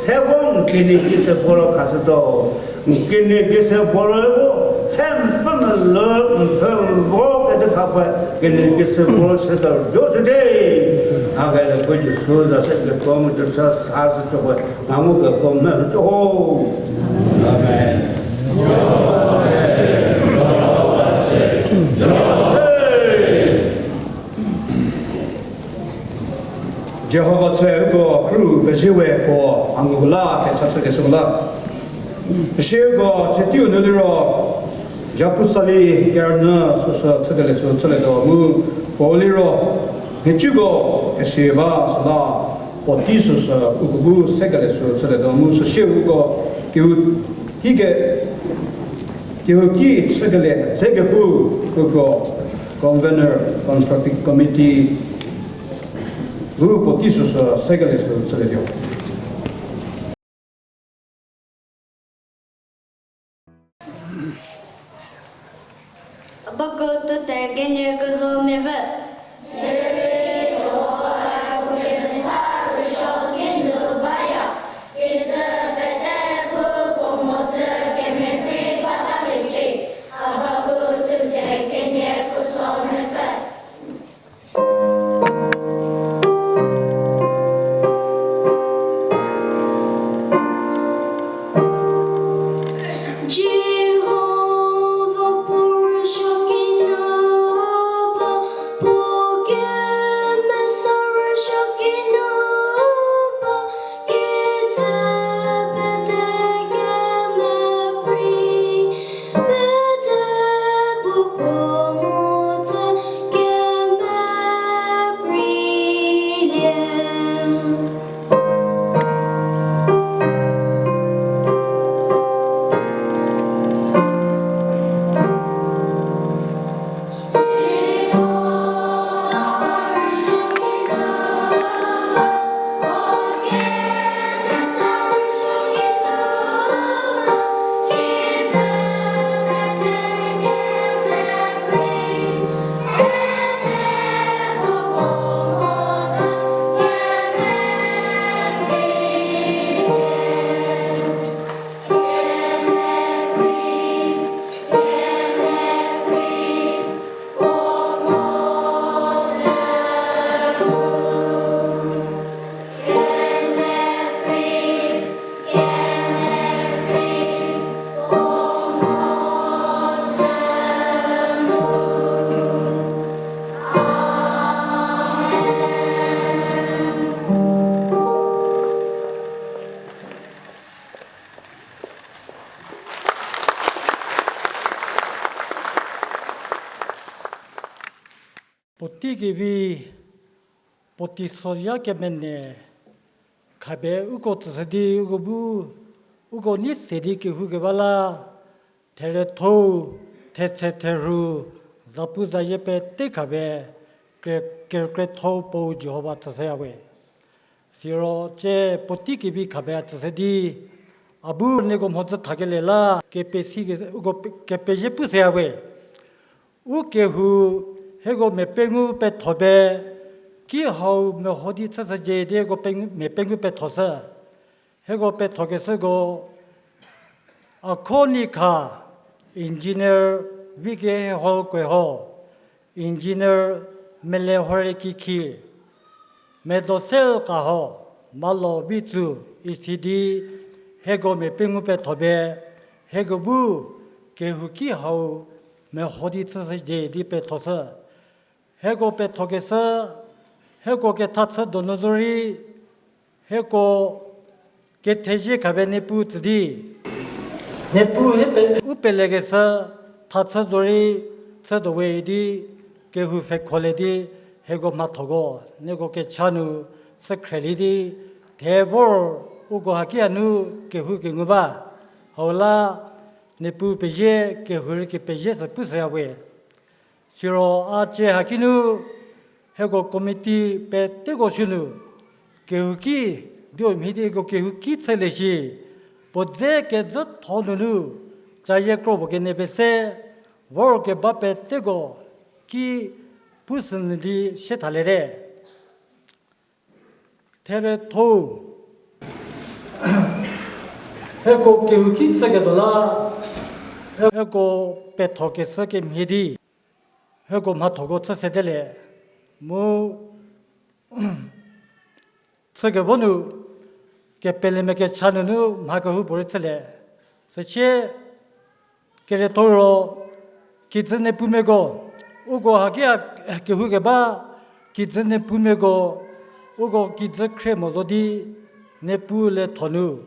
Se vo n kenie kise puo ro khashütuo. N kenie kise puo ro vo, se n pfü me lü, n pfü vo kecü kha puoe, kenie kise puo ro se tuo jo shüte. Hakele puo Jisu za se ketuo mu Jisu sa shütuo puoe, mha ngu kekuo mehütuo ho. Amen. Jihova chü uko kru pezie we puo a ngu la kecha chükeshü la. Pezie uko chüteiu nu liro, Japusali kerünyü süsü chükelie sü chülietuo mu puo liro, nhicuko esi ba süla puotei süsü uko bu sekelie sü chülietuo mu süsie uko kehou ki ke, kehouki chükelie dze kepu uko Convener, Constructive Committee bu puotei süsü sekelie sü chülietuo. Bako tute kenie kezo mepfü. Jihova puo rüsuoki nu ba, puo kemesa rüsuoki nu ba, kijü pete kemeprei. Puotei kevi, puotei soya kemene, Khabe uko tsüshü di uko bu, uko nei se di kehoukeba la, theriethou, thetse therhu, zapu zayie pete khabe, kre-, kerükrietho puo Jihova tsüshüya we. Siro tsie puotei kevi khabe a tsüshü di, a bu nieko mhodzü thakelie la, kepesi ke-, uko pe-, kepezhie pushüya we. U kehou, hieko mia pengou petho be, ki hau meho di chüshücie di hieko peng-, mia pengou pethoshü. Hieko pethokeshüko, Akhonikha, Engineer Vike Hall Kweho, Engineer Melehore Kikhi, Medosel Kaho, Malo Vitsu, isi di hieko mia pengou petho be, hieko bu kehouki hau meho di chüshücie di pethoshü. Hieko pethokeshü, hieko ketha chü donu zorei, hieko kethezie khabe Niepuu tsü di, Niepuu hie pe-, u pelekeshü tha chü zorei chü do we idi kehou pfhekholie di hieko mhathoko nieko kecha nu chü khrielie di, the vor uko haki hanu kehou kengu ba, hau la Niepuu pezie, kehou rei kepezhie sü pushüya we. Siro a tsie haki nu hieko committee peteko sü nu, kehouki, dio mhie di hieko kehouki chülie shi, puo dze kezhütho nunu, cayie kro puo kenie pese, vorkeba peteko ki pushünyü di sie thaliete. Theriethou, hieko kehouki chüketuo la, hieko pethokeshü kemhie di hieko mhathoko chü sedelie, mu chükevo nu, kepelemia kecha nunu mha kehoupuorei chülie. Süsie kerietho ro, kijü niepumiako, uko haki a kehoukeba, kijü niepumiako, uko kijü khrie mo zo di, Niepuu le tho nu,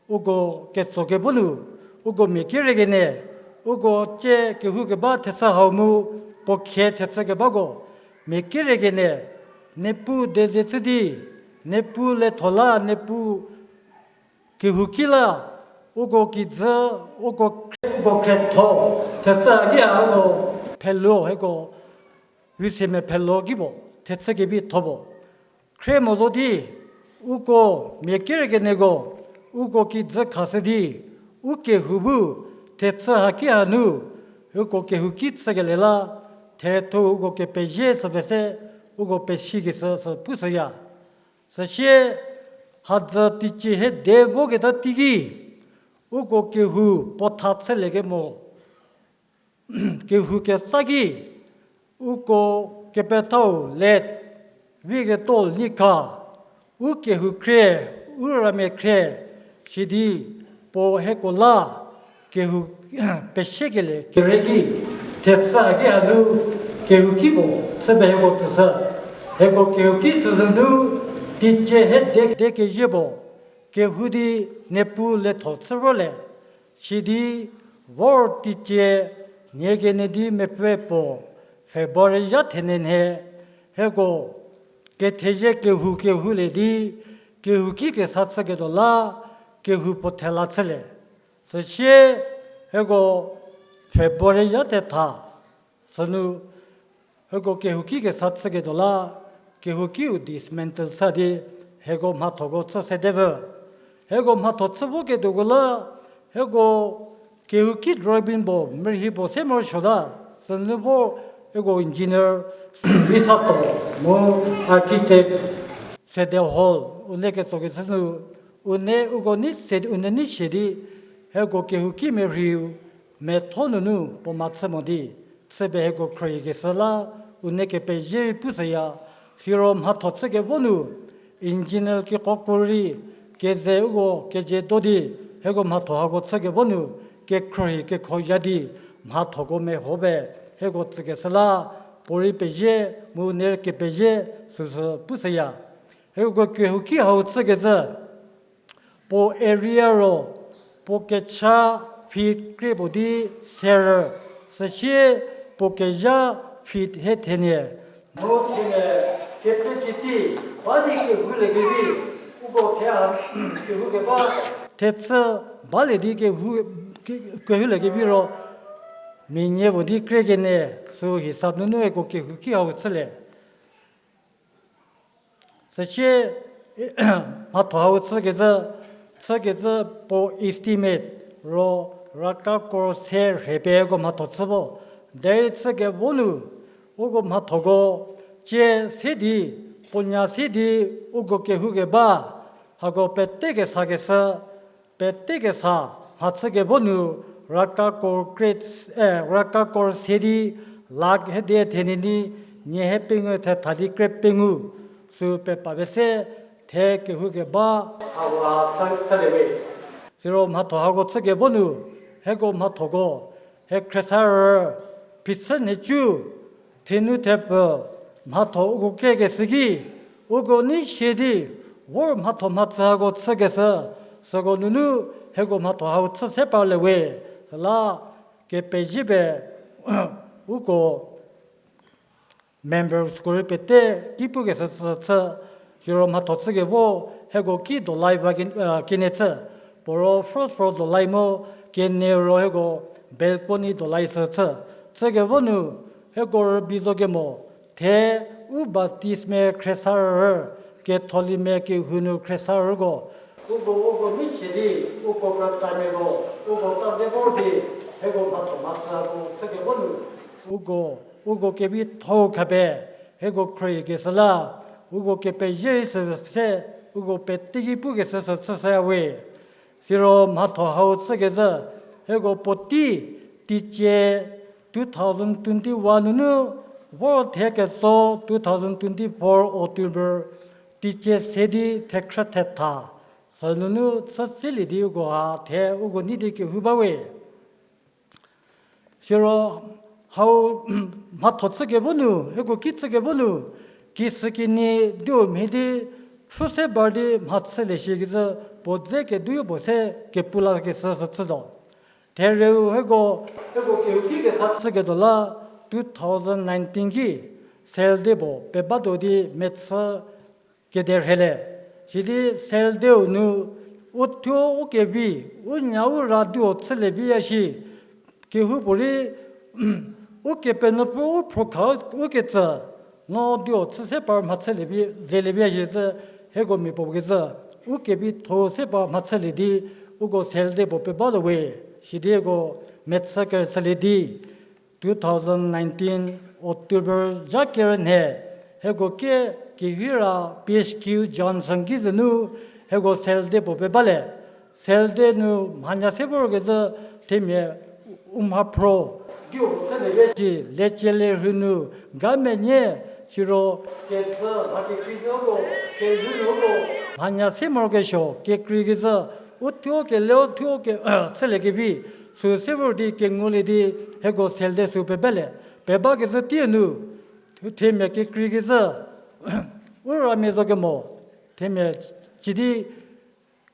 uko ketsokevo nu, uko mia kere kenie, uko tsie kehoukeba thechü hau mu, puo khie thechü kebako, mia kere kenie, Niepuu deze chü di, Niepuu le tho la, Niepuu kehouki la, uko kijü, uko khrie-, uko khrietho, thechü haki a uko pheluo hieko, vise mia pheluo ki puo, thechü kevi tho puo. Khrie mo zo di, uko mia kere kenieko, uko kijü khashü di, u kehou bu, thechü haki hanu, uko kehouki chükelie la, theriethou uko kepezhie sü pese, uko pesikeshü sü pushüya. Süsie, hadzü teicie hiede voketa teiki, uko kehou puo tha chüliekemo, kehou kesa ki, uko kepethau le, Viketuo Neikha, u kehou khrie, u ramia khrie, sidi puo hieko la, kehou pesiekelie kere ki, thechü haki hanu, kehouki puo chü pie hieko tsüshü. Hieko kehouki süzü nu, teicie hiede kezie puo, kehou di Niepuu le tho chü vorlie, sidi vor teicie nie kenie di mepfü puo, February zha thenie nhie, hieko kethezie kehou kehoulie di, kehouki kesa chüketuo la, kehou puo thela chülie. Süsie hieko February zha thetha, sünu hieko kehouki kesa chüketuo la, kehoukiu dismantle chü di, hieko mhathoko chü sedevü. Hieko mhatho chü voketuoko la, hieko kehouki drawing puo, merhi puo se morosuota, sünu vo hieko engineer Visato mu architect Sede Hall, u ne ketsokeshü nu, u ne uko nei se, u ne nei sie di, hieko kehouki merhiu, metho nunu puo ma chü mo di, chü pie hieko khrohikeshü la, u ne kepezhie rei pushüya, siro mhatho chükevo nu, engineer kekoko rei, keze uko kezie do di, hieko mhatho hako chükevo nu, kekhrohi kekhoya di, mhathoko meho pie, hieko tsükeshü la, puorei pezhie, mu ne kepezhie, süsü pushüya. Hieko kehouki hau chükecü, puo area ro, puo kecha feet krie puo di serü, süsie puo kezha feet hie thenie. Mu thenie capacity ba di kehoulie kevi, u Ko the a, kehou keba. Thechü balie di kehou, ke-, kehoulie kevi ro, mia nie puo di krie kenie, sü hisap nunu eko kehouki hau chülie. Süsie, mhatho hau chükecü, chükecü puo estimate ro raka kor se rhie pie uko mhatho chü vo. Derei chükevo nu, uko mhathoko, cie se di, puo nya se di, uko kehou keba, hako pete kesakeshü, pete kesa, mhachükevo nu, raka kor kre-, eh, raka kor se di, lakh hedi thenie di, nie he pengou thetha di kre pengou, sü pepa pie se, the kehou keba, hau a chü, chülie we. Siro mhatho hako chükevo nu, hieko mhathoko, he khriesarü, phichü nhicu, thenu thepfü, mhatho uko kekeshü ki, uko nei sie di, vor mhatho mhachü hako chükeshü, süko nunu hieko mhatho hau chü se parlie we, süla kepezie pie, uko members ko rei pete ki pukeshü chü, siro mhatho chükevo, hieko ki dolai va ki, eh, kenie chü, puo ro first floor dolai mu, kenie ro hieko balcony dolai sü chü, chükevo nu, hieko rübei zo kemo, the u Baptistmia khriesarü, Catholicmia kehou nu khriesarüko, uko, uko nei sie di, uko krütamiako, uko tsa ze vor di, hieko mhatho mhachü hako chükevo nu, uko, uko kevitho-u khapie, hieko khrohikeshü la, uko kepezie rei sü se, uko pete ki pukeshü sü chüshüya we. Siro mhatho hau chükecü, hieko puotei, teicie two thousand twenty-one nunu, vor the ketso two thousand twenty-four October, teicie se di thekhrü thetha, sünunu chü selie di uko ha the uko nei di kehou ba we. Siro hau mhatho chükevo nu, hieko ki chükevo nu, kisükinyi diu mhie di, pfhü se bar di mhachülie shikecü puo dze kedu puo se kepu lakeshü sü chütuo. Thereu hieko, hieko kehouki kesa chüketuo la two thousand nineteen ki, sales day puo pebatuo di mechü kederhelie. Sidi sales day-u nu, u thuo u kevi, u nya u ra duo chülie viya shi, kehoupuorei, Ukepenuopfü u phrokha ukecü, no dio chü se par mhachülie vi, zelie vi shicü, hieko mia puo kecü, ukevitho se par mhachülie di, uko sales day puo pebatuo we, sidi hieko mechü kerüchülie di, two thousand nineteen October zha kerü nhie, hieko ke kehira P H Q Johnson ki zünu, hieko sales day puo pebalie. Sales day nu mhanya se vorkezhü themia u mhaphro, dio chülie vi shi, lecie lerhü nu, ga menie, siro, kecü, mha kekreikecü uko, kerhü nu uko, mhanya se morokesuo, kekreikecü, u thuo kele u thuo ke, chüliekevi, sü se vor di kengulie di, hieko sales day sü pebalie. Pebakezhü tei nu, themia kekreikecü, u ramia zo kemo, themia cidi,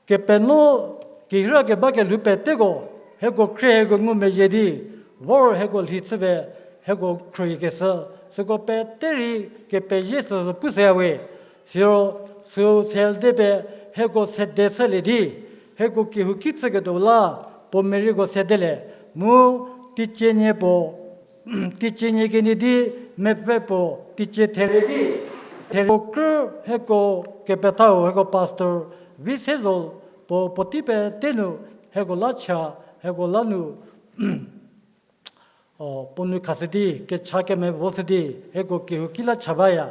kepenuo, kehira keba kelhou peteko, hieko khrie hieko ngumezhie di, vor hieko lhi chüpie, hieko khrohikeshü, süko pete rei kepezhie süsü pushüya we. Siro, sü sales day pie, hieko sede chülie di, hieko kehouki chüketuo la, puo mereiko sedelie, mu, teicie nie puo, teicie nie kenie di, mepfü puo, teicie therie di, therie puo krü hieko kepethau hieko pastor, vi se zo, puo puotei pete nu, hieko la cha, hieko la nu, o, puo nu khashü di, kecha kemevo shü di, hieko kehouki la cha baya,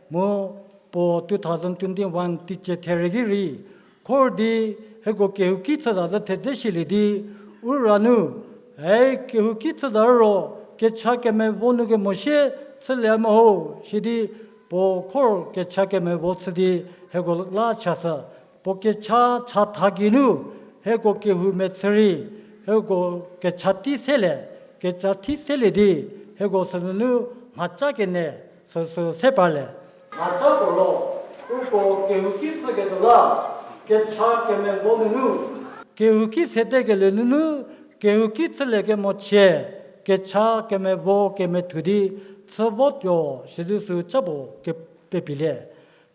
mu, puo two thousand twenty-one teicie therie ki rei, khor di, hieko kehouki chüta zü thedze shilie di, u ra nu, ei kehouki chüta ro, kecha kemevo nu kemo sie, chülie mo ho, sidi, puo khor kecha kemevo chü di, hieko la chashü, puo kecha chatha geinu, hieko kehou mechü rei, hieko kecha tei selie, kecha tei selie di, hieko sünunu mhaca kenie, süsü se parlie. Mhaca puo ro, uko kehouki chüketuo la, kecha kemevo nunu, kehouki sedekelie nunu, kehouki chülie kemo chie, kecha kemevo kemethu di, chü votuo, sidi sü ca puo kepepilie.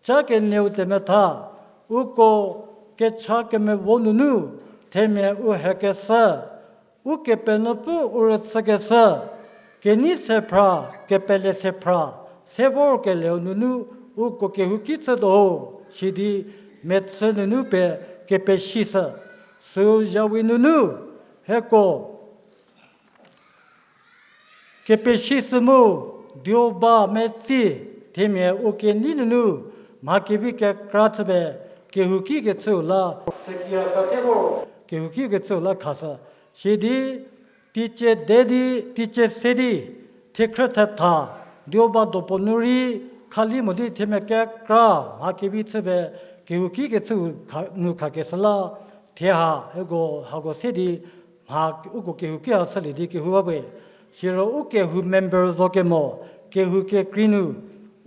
Ca kenieu tsemetha, Uko kecha kemevo nunu, themia u hekeshü, Ukepenuopfü u rüchükeshü, kenei se phra, kepele se phra, se vorkelieu nunu, uko kehouki chütuo ho, sidi mechü nunu pe kepeshishü. Süu zawi nunu, hieko kepeshishü mu, dioba metsi, themia u kenei nunu, mha kevi kekra chüpie, kehouki kechüu la, kehouki kechüu la khashü. Sidi, teicie de di, teicie se di, thekhrü thetha, dioba dopuo nu rei, khali mo di themia kekra, mha kevi chüpie, kehouki kechüu kha-, nu khakeshü la, thie ha, hieko, hako se di, mha uko kehouki ha shülie di kehou ba we. Siro u kehou member zo kemo, kehou kekrei nu,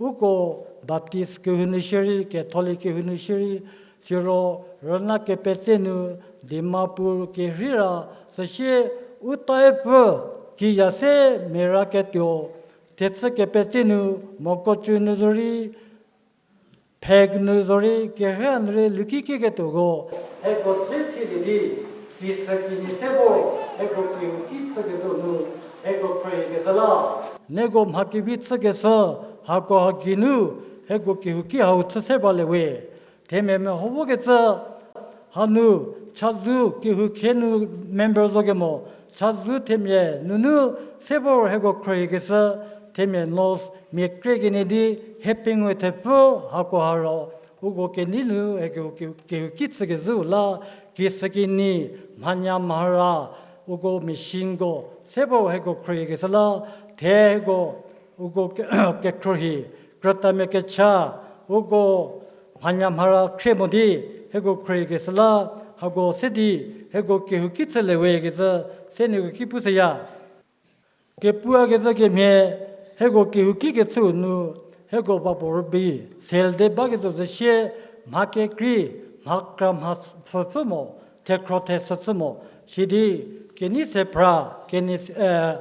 uko Baptist kehou nu shierei, Catholic kehou nu shierei, siro rüna kepetse nu, Dimapur kerheira, süsie u taepfü, kiya se mia ra ketuo, thechü kepetse nu, Mokokchung nu zorei, Phek nu zorei, kerhei nu rei luki kiketuoko, hieko chü silie di, kisü kinyi se vo, hieko kehouki chükezhü nu, hieko pray kezhü la. Nieko mha kevi chükeshü, hako ha geinu, hieko kehouki hau chü se balie we. Themia meho vokecü, hanu, chazou kehou khe nu member zo kemo, chazou themia nunu se vor hieko pray kezhü, themia nos mia krie kenie di, hie pengou thepfü hako ha ro, uko kenei nu, hieko ke-, kehouki chükezhüu la, kisü kinyi, mhanya mhara, uko machineko, se vor hieko pray kezhü la, the hieko, uko ke-, kekhruohi, krütamia kecha, uko mhanya mhara khrie mo di, hieko pray kezhü la, hako se di, hieko kehouki chülie we kezhü, se nieko ki pushüya. Kepua kezhü kemhie, hieko kehouki kechüu nu, hieko va puo rübei, sel de bakezhü zhü sie, mha kekrei, mha kra mha pfhüpfü mo, thekhro thesü chü mo, sidi, kenei se phra, kenei se, eh,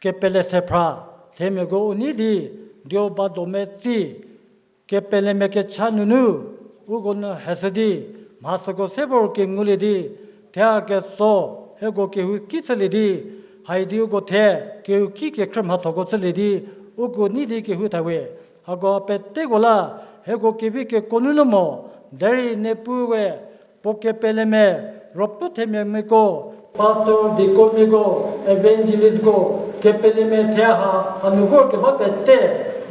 kepele se phra, themiako u nei di, dioba do metsi, kepelemia kecha nunu, uko nu heshü di, mha süko se vor kengulie di, thea keso, hieko kehouki chülie di, haidi uko the, kehouki kekhrü mhathoko chülie di, uko nei di kehou thawe. Hako peteko la, hieko kevi kekuo nunu mo, derei Niepuu we, puo kepelemia, ruopfü themiamiako, pastor, deaconmiako, evangelistko, kepelemia thie ha, hanu vor keba pete,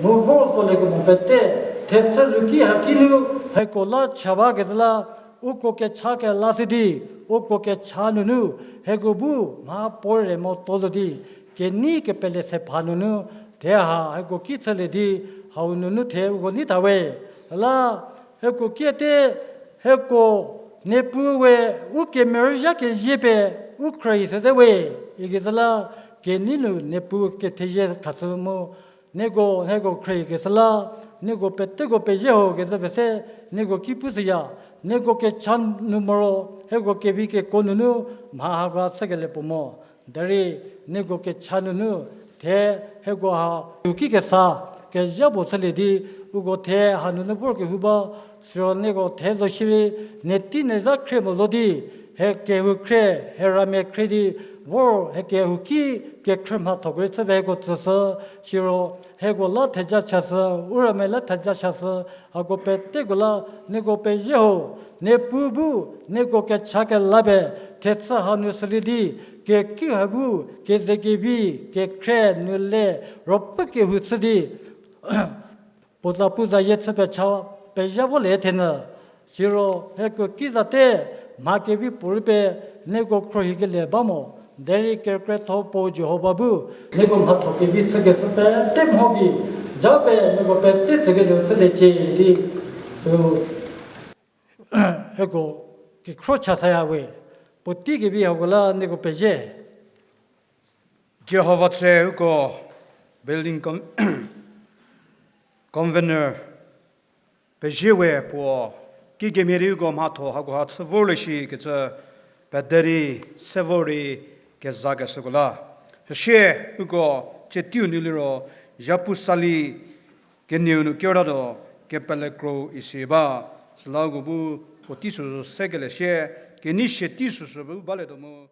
mu vor zolie kemo pete, thechü luki haki nu, hieko la cha bakezhü la, uko kecha kelashü di, uko kecha nunu, hieko bu mha puorei mo tozü di, kenei kepele se pha nunu, thie ha hieko ki chülie di, hau nunu the uko nei thawe. La, hieko kiete, hieko Niepuu we u kemerüzha kezie pie u khrie sete we, ikecü la kenei nu Niepuu kethezie khashü mu, nieko, nieko khrie keshü la, nieko peteko pezie ho kecü pese, nieko ki pushüya, nieko kecha nu moro, hieko kevi kekuo nunu, mha hako chükelie puo mo. Derei nieko kecha nunu, the hieko ha, ki kesa, kezha puo chülie di, uko the hanunu vor kehou ba, siro nieko the zo shierei, nie tei nie zha khrie mo zo di, hie kehou khrie, hie ramia khrie di, vor hie kehouki kekhrü mhathoko rei chü pie hieko tsüshü, siro hieko la theja chashü, u ramia la theja chashü, hako peteko la nieko pezie ho, Niepuu bu nieko kecha kela pie, thechü hanu shülie di, keki ha bu, kezekevi, kekhrie, nu le, ruopfü kehou chü di, puo za pu zayie chü pie cha, pezha volie thenyü. Siro hieko ki zate, mha kevi puorei pie, nieko khruohikelie ba mo, derei kekretho puo Jihova bu, nieko mhatho kevi chükeshü pete mho gei, ja pie nieko pete tsükelieu chüliecie di, sü, hieko kekhro chasaya we, puotei kevi hako la nieko pezie. Jihova tse uko building con-, convener pezie we puo, kikemhie di uko mhatho hakoha chü vorlie shi kecü pete di se vor rei kezakeshüko la. Süsie uko tsie teiu nu liro, zhapu sali kenieu nu kertatuo kepele kro isi ba. Süla uko bu puotei süsü sekelie sie, kenei sie tei süsü bu balietuo mu.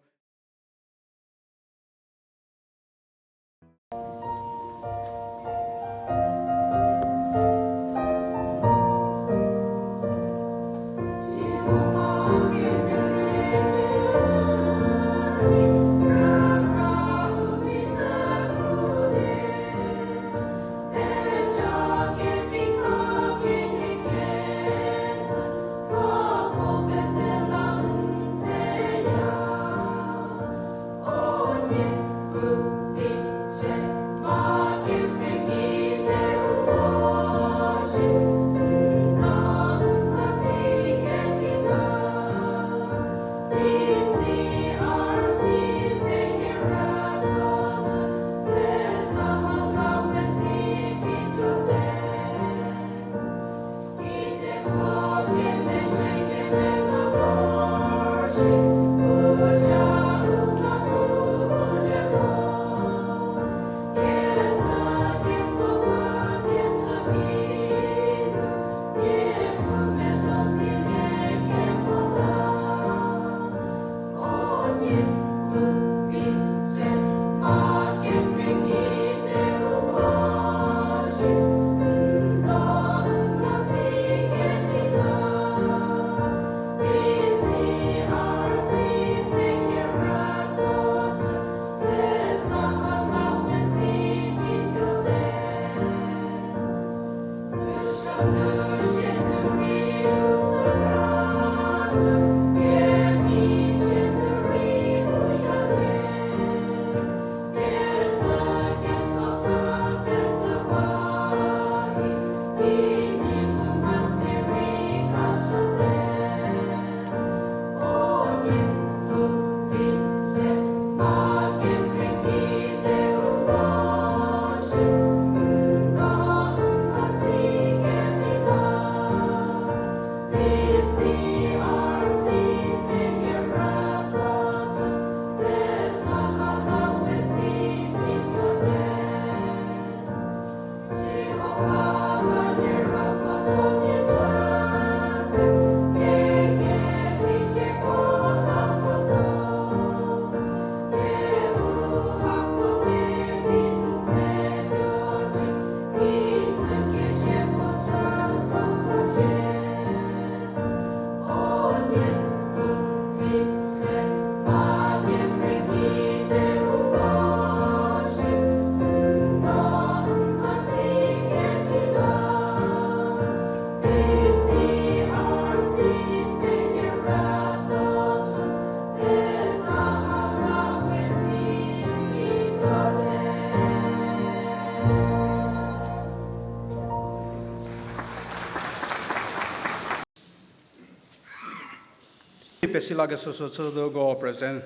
Pesi lakeshü süsü chütuoko President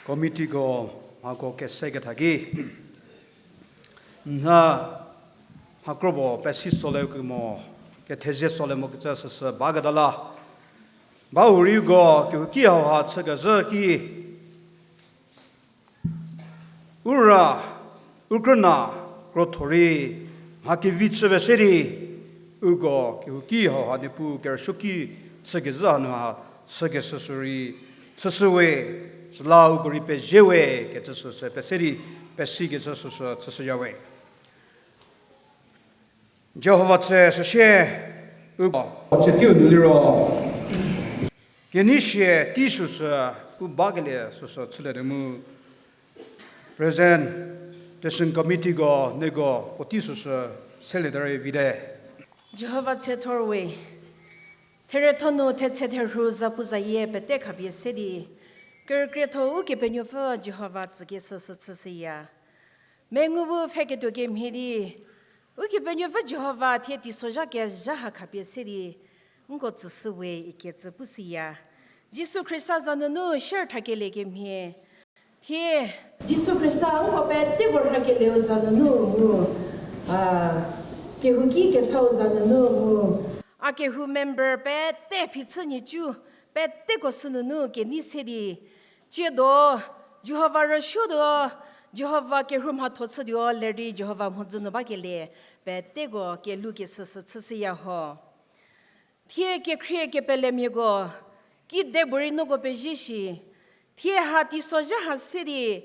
Committeeko mhako kese ketha ki. Nha mhakrobo pesi solie kemo, kethezie solie mo kecü süsü baketa la. Ba hurei uko kehouki hauha chükezhü ki. Ura, u krüna, krotho rei, mha kevi chüpie se di, uko kehouki hauha Niepuu kerüsuoki chükezhü hanu ha, sükeshü sü rei, chüshüwe, süla uko rei pezie we, kecü süsü pese di, pesi kecü süsü chüshüyawe. Jihova tse süsie, uko tse teiu nu liro. Kenei sie tei süsü, u bakelie süsü chülie de mu. Presentation Committeeko, nieko puotei süsü, selie derei vite. Jihova tse thorwe. Therietho nu thetse therhu zapuzayie pete khapie se di. Kerükrietho Ukepenuopfü Jihova tsükeshü süsü chüshüya. Mengu bu pfheketuo kemhie di, Ukepenuopfü Jihova thie teisozha kezha ha khapie se di, nko tsüshüwe ikecü pushüya. Jisu Khrista za nunu share thakelie kemhie. Thie, Jisu Khrista nko peteko rhakelieu za nunu mu, a, kehouki kesau za nunu mu. A kehou member pete phichü nhicu, peteko sünunu kenei se di, Tsiedo, Jihova rüsuotuo, Jihova kerhu mhatho chütuo, lerei Jihova mhodzü nu bakelie, peteko kelukeshü sü chüshüya ho. Thie kekhrie kepelemiako, kidepuorei noko pezie shi. Thie ha teisozha ha se di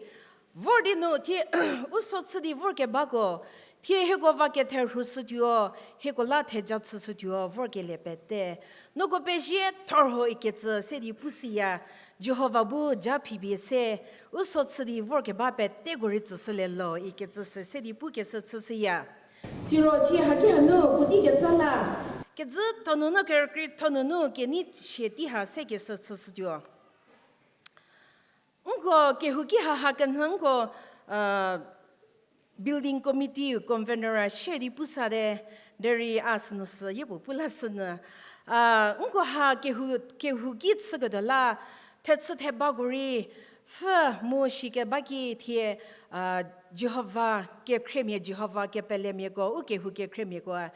vor di nu thie u so chü di vorkebako, thie hieko va ketherhu shütuo, hieko la theja chüshütuo vorkelie pete, noko pezie thor ho ikecü se di pushüya. Jihova bu ja phipie se, u so chü di vorkeba peteko rei tsüshülie lo ikecü sü se di pukeshü chüshüya. Siro ci haki hanu puotei ketsa la, kezü thonunu kerükrie thonunu kenei sie tei ha sekeshü chüshütuo. Nko kehouki haha kenhü nko building committee convener-a shie di pusate, derei a sünu sü yie puo pu la sünu. Nko ha kehou, kehouki chüketuo la, thechü thebako rei pfhü mu shikeba ki thie, Jihova kekhriemia, Jihova kepelemiako, u kehou kekhriemiako,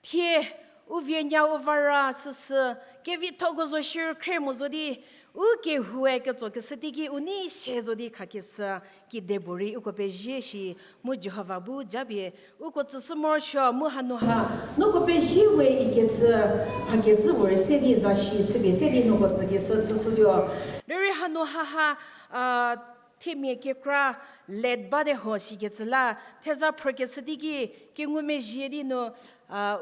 thie u vie nya u vara süsü, kevithoko zo shierei khrie mo zo di, u kehoue ketsokeshü teiki u nei sie zo di khakeshü, kidepuorei uko pezie shi, mu Jihova bu japie uko tsüshü morosuo mu hanu ha noko pezie we ikecü, hakecü puorei se di za shi chüpie se di noko tsükeshü chüshütuo. Derei hanu haha themia kekra let bate ho shikecü la, theza phrükeshü teiki kengumezhie di nu,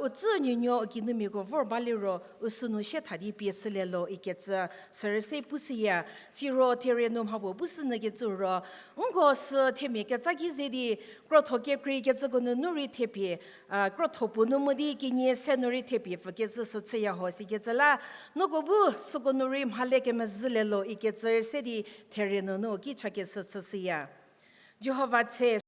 u tsü nuonuo u kinumiako vor ba liro u sünu sie tha di pie shülie lo ikecü, sürei se pushüya. Siro therie nu mhapuo pushünyükecü ro, nko sü themia ketsa ki ze di krotho kekreikecüko nunu rei thepie, krotho puo nu mo di kenie se nu rei thepie pfükecü sü chüya ho sikecü la, noko bu süko nu rei mhale kemezhülie lo ikecü rei se di therie nunu ki chakeshü chüshüya. Jihova tse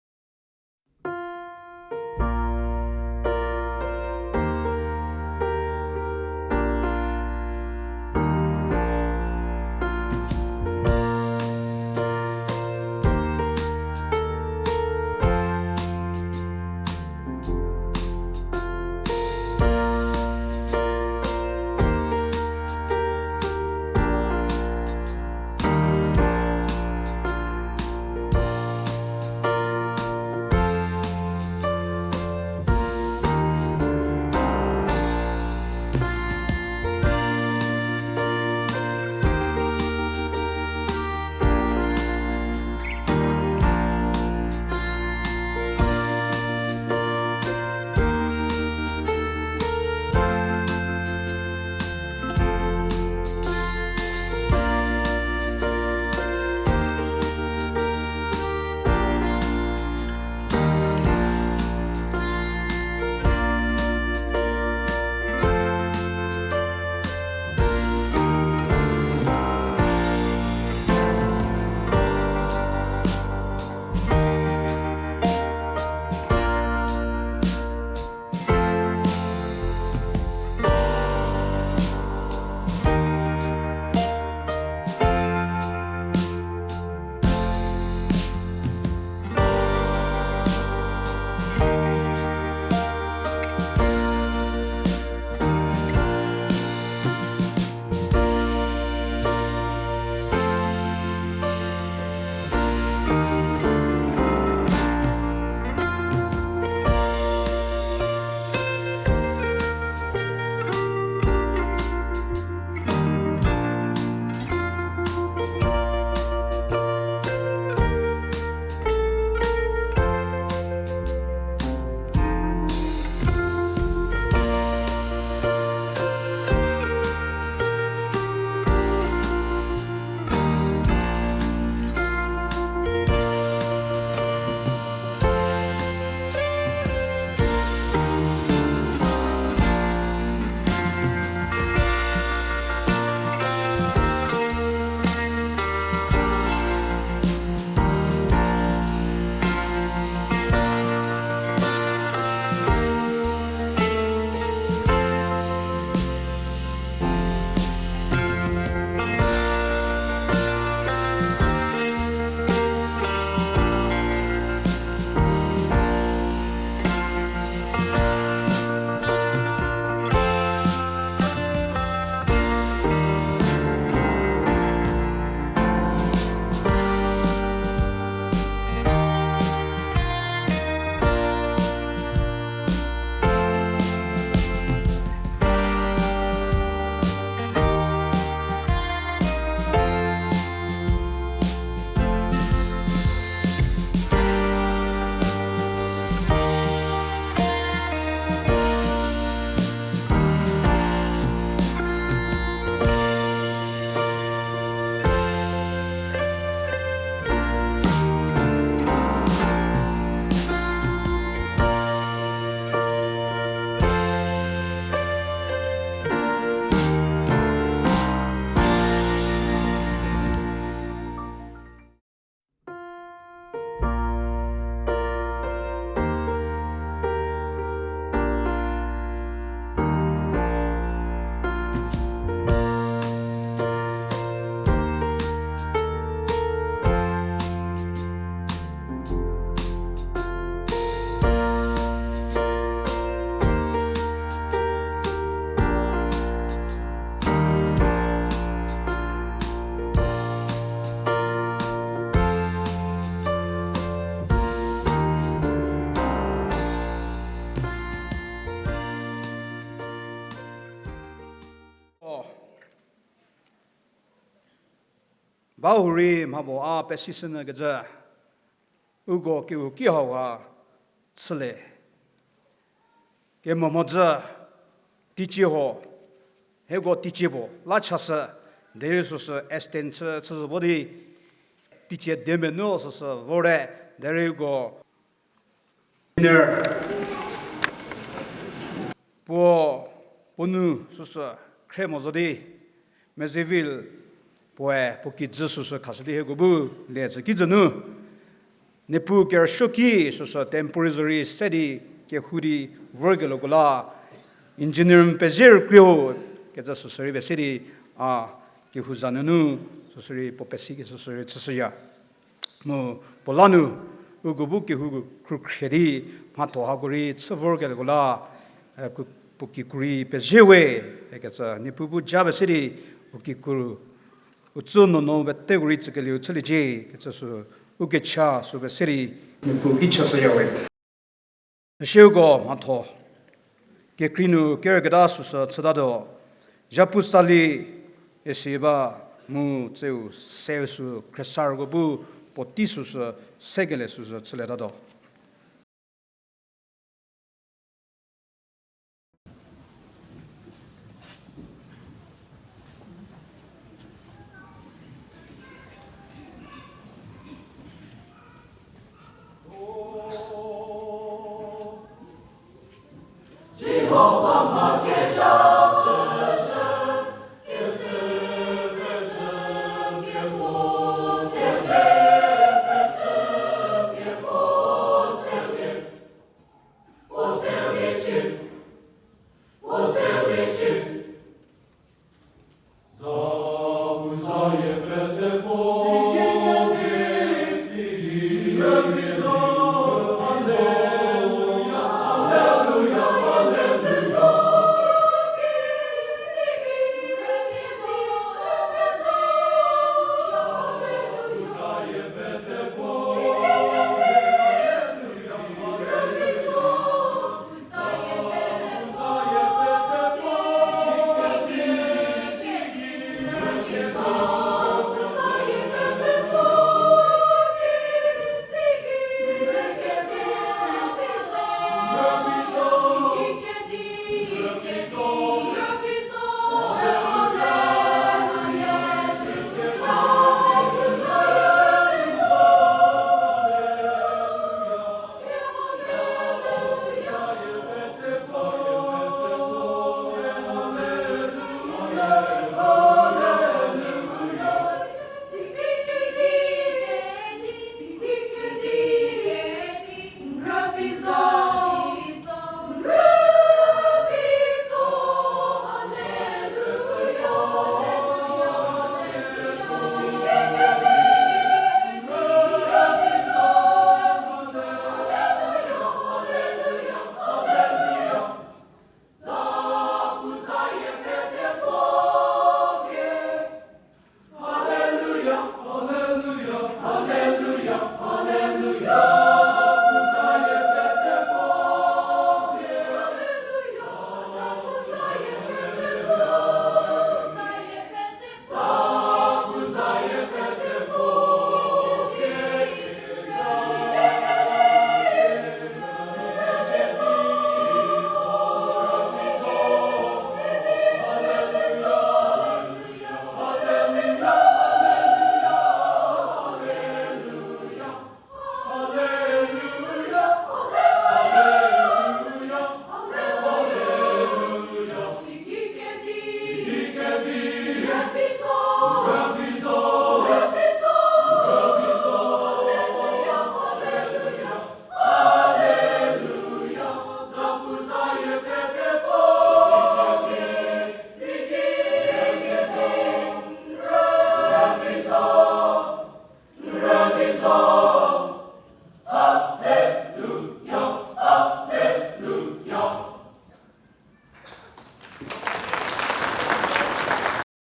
Ba hurei mhapuo a pesishünyü kecü, uko kehouki hauha chülie. Kemo mhodzü teicie ho, hieko teicie puo la chashü, derei süsü extend chü, chüshü vo di, teicie diemia nu süsü vorte, derei uko engineer puo, puo nu süsü khre mo zo di, Mezeville puoe puo kijü süsü khashü di hieko bu lie tsü kijü nu, Niepuu kerüsuoki süsü temporary se di kehou di vorkelie ko la, engineer pezie rükrie-o kecü süsü rei pese di, a kehou za nunu süsü rei puo pesiki süsü rei chüshüya. Mu puo la nu, uko bu kehou khrükhrie di, mhatho hako rei chü vorkelie ko la, e, puo kikru rei pezie we, ikecü Niepuu bu ja pese di, u kikru, u tsü nuonuo peteko rei tsükelieu chüliecie kecü sü, u kecha sü pese di, Niepuu ki chashüya we. Süsieuko mhatho kekrei nu kerüketa süsü chütatuo, zhapu sali isi ba mu tseu seu sü khriesarüko bu puotei süsü sekelie süsü chülietatuo.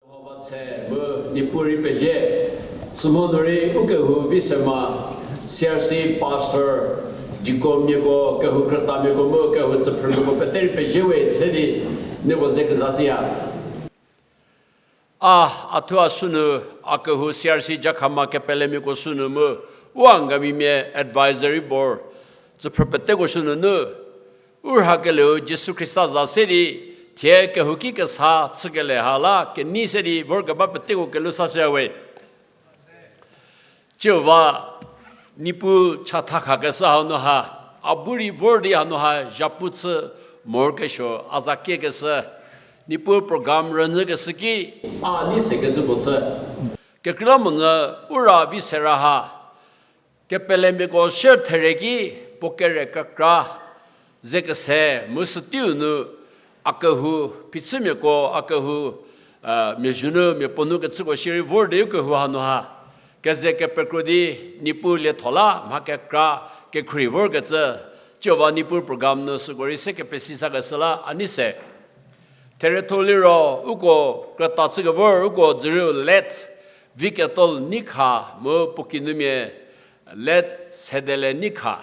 Jihova tse mu Niepuu rei pezie. Sümo nu rei ukehou vi sema, C R C pastor, deaconmiako, kehou krütamiako mu kehou tsüphrümiako pete rei pezie we tse di nieko ze keza siya. A, a thuo a sünu, a kehou C R C Jakhama kepelemiako sünu mu, u Angamimia advisory board, tsüphrü peteko sünunu, u rhakeleu Jisu Khrista za se di, thie kehouki kesa chükele ha la kenei se di vorkeba peteko kelhou sa shüya we. Ciu va, Niepuu chatha khakeshü hanu ha, a bu rei vor di hanu ha zhapu chü morokesuo a za kiekeshü, Niepuu program rünyükeshü ki, a nei sekecü puo chü. Kekreilamonyü u ra vi sera ha, kepelemiako shie thereki, puo kere kekra, ze kese mu süteiu nu, a kehou, phichümiako a kehou, mia zhü nu mia puo nu kecüko shierei vor di u kehou hanu ha, keze kepekro di, Niepuu lietho la mha kekra, kekhrie vorkecü, ciu va Niepuu program nu süko rei se kepesi sakeshü la a nei se. Therietho liro, uko krüta chükevor, uko dzürieu late Viketol Neikha mu puo kinumia late Sedele Neikha.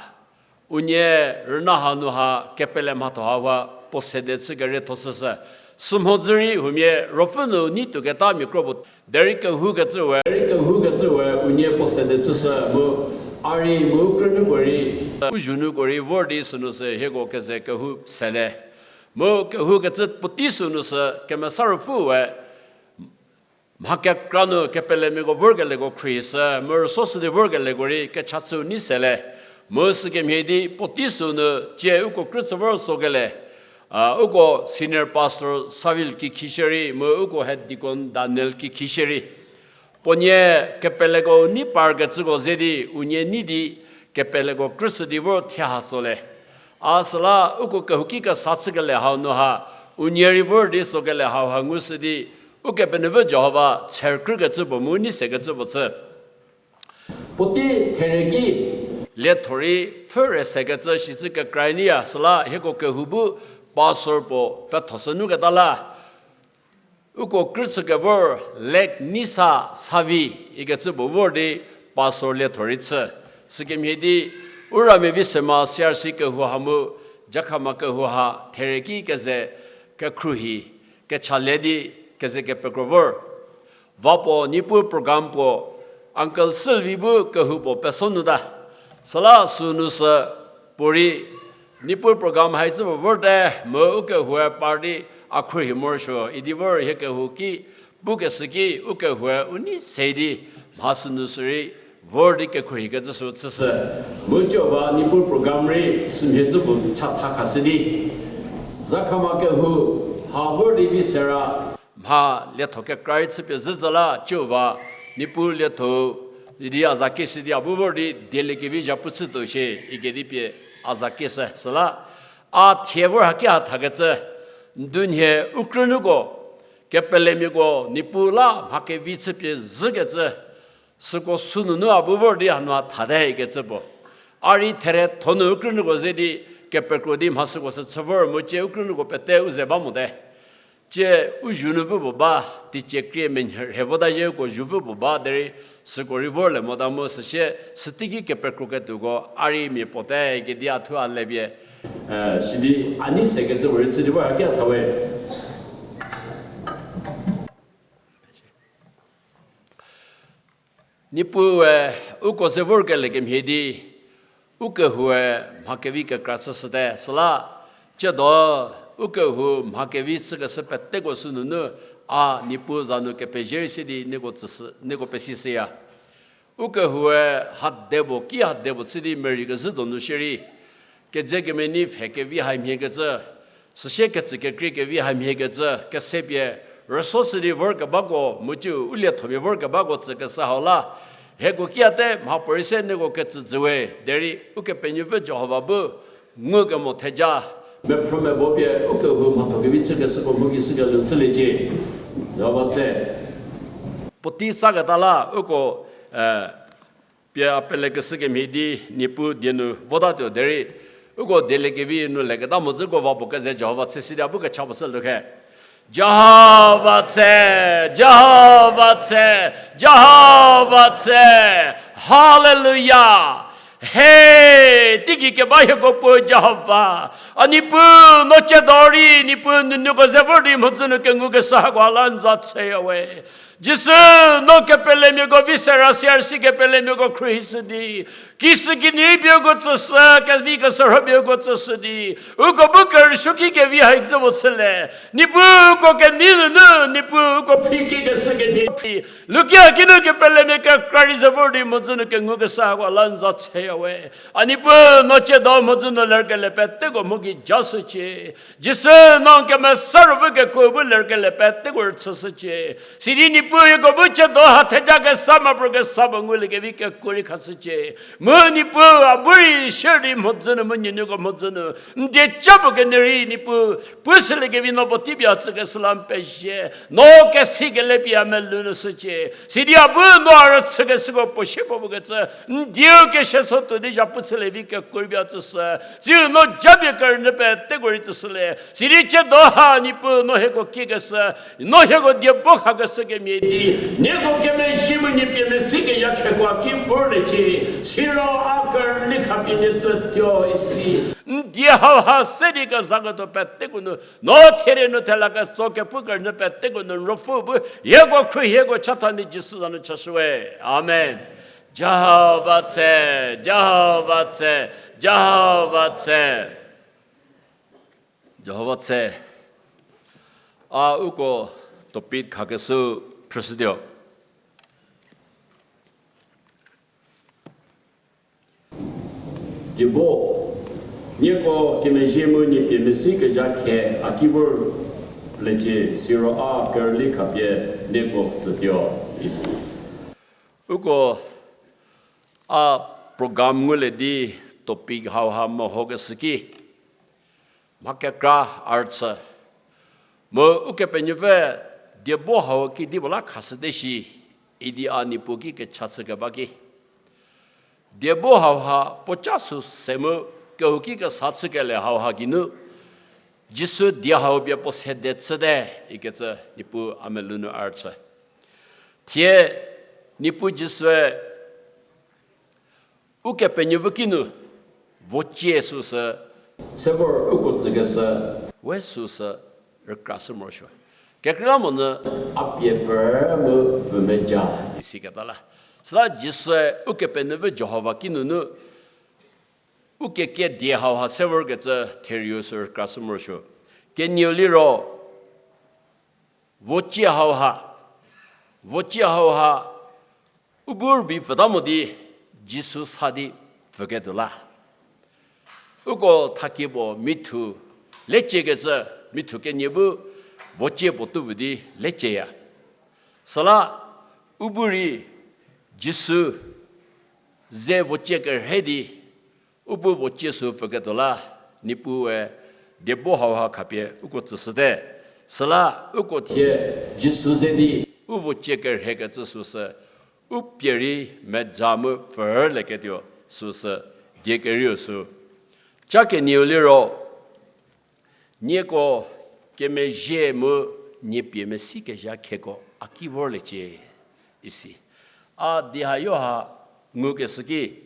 Unie rüna hanu ha kepele mhatho hauha puo sede chü kerietho chüshü. Sümhodzü rei huomia ruopfü nu nei tuoketa mia kro puo derei kehoukecü we, derei kehoukecü we unie puo sede chüshü mu a rei mu krünuko rei, u zhünuko rei vor di sünu sü hieko keze kehou sele. Mu kehoukecü puotei sünu sü Kemesa Ruopfü we mha kekra nu kepelemiako vorkeleko khrieshü, mu rüsoshü di vorkeleko rei kecha chüu nei sele. Mu sükemhie di puotei sünu cie uko krüchü vor sokele, a, uko senior pastor Savil Kikhisheri, mu uko head deacon Daniel Kikhisheri. Puonie kepeleko nei parkecüko ze di unie nei di kepeleko krüshü di vor thie ha sole. A süla uko kehouki kesa chükele hau nu ha, unie rei vor di sokele hauha ngushü di, Ukepenuopfü Jihova tsherkrükecü puo mu nei sekecü puo chü. Puotei thereki lietho rei pfhü re sekecü shicü kekra nyiya süla hieko kehou bu pastor puo pethoshü nuketa la. Uko krüchü kevor Lek Nisa Savi ikecü puo vor di pastor lietho rei chü. Sükemhie di, u ramia vi sema C R C kehou ha mu, Jakhama kehou ha thereki keze kekhruohi, kecha le di keze kepekro vor. Va puo Niepuu program puo, Uncle Sylvie bu kehou puo peso nu ta. Süla sünu sü puorei Niepuu program haicü puo vorte, mu ukehoue par di a khruohi morosuo idi vor hie kehouki, pukeshü ki ukehoue u nei se di mha sünu sürei vor di kekhruohikecü sü chüshü. Mu ciu ba Niepuu program rei sümhie zü puo chatha khashü di, Jakhama kehou ha vor di vi sera mha lietho kekra rei chüpie zhüzhü la ciu ba Niepuu lietho idi a za kieshü di a bu vor di dieliekevi zhapu chütuo shie ikedi pie a za kieshü süla, a thie vor haki ha thakecü, ndunhie u krünuoko, kepelemiako Niepuu la mha kevi chüpie zhükecü, süko sünunu a bu vor di hanu a thate ikecü puo. A rei therietho nu u krünuoko ze di kepekro di mha süko sü chü vor mu cie u krünuoko pete u ze ba mote. Cie u zhünu vü puo ba, teicie krie menhie rhe vota zhie uko zhü vü puo ba derei süko rei vorlie mota mu süsie süteiki kepekro ketuoko a rei mia puote ikedi a thuo a le pie, sidi a nei sekecü puo rei chü di vor haki a tha we. Niepuue uko ze vorkelie kemhie di, ukehoue mha kevi kekra chüshüte süla, ciedo ukehou mha kevi chükeshü peteko sünunu, a Niepuu za nu kepezhie rei se di nieko tsüshü, nieko pesishüya. Ukehoue hade puo ki hade puo chü di merei kezhü donu shierei, kedze kemenei pfhe kevi hamhiekecü, süsie ketsü kekrie kevi hamhiekecü, kesepie, rüso sü di vorkebako, mu ciu u liethomia vorkebako tsükeshü hau la, hieko kiate mhapuorei se nieko ketsü jüwe, derei Ukepenuopfü Jihova bu, ngukemo theja, mephrü mevo pie ukehou mhatho kevi chükeshüko mu ki shükelie chüliecie. Jihova tse. Puotei saketa la uko, pie a pelekeshü kemhie di Niepuu die nu votatuo derei, uko dieliekevi nu leketa mozü uko va puo keze Jihova tse sidi a bu kecha puo shü lukhe. Jihova tse, Jihova tse, Jihova tse. Hallelujah. He, teigei keba hieko Puo Jihova, a Niepuu, no chiedo rei Niepuu nuonuoko ze vor di mhodzü nu kengukeshü hako la n za tseya we. Jisu, no kepelemiako vi sera siar si kepelemiako khruohishü di, kishükinyi rei pie uko tsüshü, kevi keshürho pie uko tsüshü di, uko bu kerüsuoki kevi hai zü puo chülie. Niepuu uko kenei nunu, Niepuu uko phi ki keshü kenei phi. Lukia kinu kepelemia kekra rei ze vor di mhodzü nu kengukeshü hako la n za tseya we. A Niepuu, no chiedo mhodzü nu lerkelie peteko mho gei jashücie. Jisu, no n kemesa ruopfü kekuo bu lerkelie peteko rüchüshücie. Sidi Niepuu hieko bu chiedo ha thejakesa mapro kesa puo nguliekevi kekuo rei khashücie. Mu Niepuu a bu rei share di mhodzü nu mu nuonuoko mhodzü nu n dieca puo kenie rei Niepuu pushüliekevi no puo tei pie a tsükeshü la n pezie. No kesi kelepie a melou nu shücie. Sidi a bu no a rüchükeshüko puo shie puo pukecü n dieu keshie so tuo di zhapu chülievi kekuo rei pie a tsüshü. Siu no japie kerünyü peteko rei tsüshülie. Sidi chiedo ha Niepuu no hieko kiekeshü, no hieko diebo khakeshü kemhie di, nieko kemezhie mu nie pie mesi keya kheko a ki vorliecie. Siro a kerüli khapie nie tsütuo isi. N die hauha se di kezaketuo peteko nu, no therie nu thela ketso kepu kerünyü peteko nu n Ruopfü bu hieko khruohi hieko chatha di Jisu za nu chashüwe. Amen. Jihova tse, Jihova tse, Jihova tse. Jihova tse. A uko topic khakeshü phrüshütuo. Diebo, nieko kemezhie mu nie pie mesi keya khe a ki vorliecie, siro a kerüli khapie nieko tsütuo isi. Uko a program ngulie di topic hauha mehokeshü ki mha kekra a rüchü. Mu Ukepenuopfü diebo hau kedipuo la khashüte shi idi a Niepuu ki kecha chükeba ki, diebo hauha puoca sü se mu kehouki kesa chükelie hauha geinu Jisu die hau pie puo sede chüte ikecü Niepuu a melou nu a rüchü. Thie Niepuu Jisue Ukepenuopfü kinu vocie süsü, sevor uko tsükeshü, we süsü rükrashü morosuo. Kekreilamonyü a pie pfü mu pfü meja isiketa la. Süla Jisue Ukepenuopfü Jihova kinunu ukekie die hauha sevorkecü therieu sü rükrashü morosuo. Kenieu liro, vocie hauha, vocie hauha u bu rübei pfüta mo di Jisu sa di pfüketuo la. Uko thakie puo mithu leciekecü, mithu kenie bu vocie puo tuo di lecieya. Süla u bu rei Jisu ze vocie kerhei di u bu vocie sü pfüketuo la, Niepuue diebo hauha khapie uko tsüshüte. Süla uko thie Jisu ze di u vocie kerheikecü süsü u pie rei meja mu pfürülieketuo süsü die kerieu sü. Ca kenieu liro, nieko kemezhie mu nie pie mesikezha kheko a ki vorliecie isi. A di hayo ha ngukeshü ki,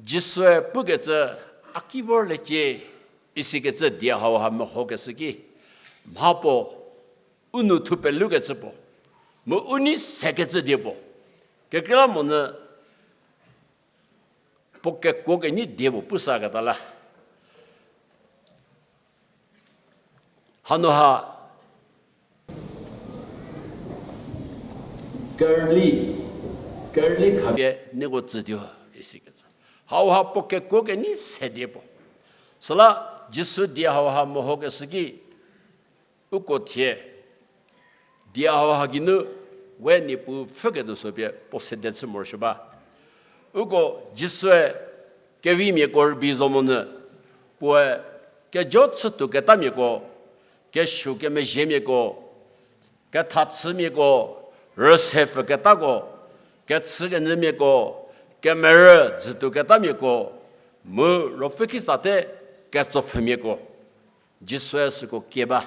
Jisue pukecü a ki vorliecie isikecü die hauha mehokeshü ki, mha puo u nou thu pelukecü puo, mu u nei sekecü die puo, kekreilamonyü puo kekuo kenyi die puo pusaketa la. Hanu ha kerüli, kerüli khapie nieko tsütuo isikecü. Hauha puo kekuo kenyi se die puo. Süla Jisu die hauha mehokeshü ki, uko thie die hauha geinu we Niepuu pfhüketuo sü pie puo sede chü morosuo ba. Uko Jisue kevimiako rübei zo monyü, puoe kejo chütuoketamiako, kesuo kemezhiemiako, kethachümiako, rüse pfüketako, kechükenyümiako, kemerü dzütuoketamiako, mu ruopfü khisate ketsopfhümiako, Jisue süko kie ba.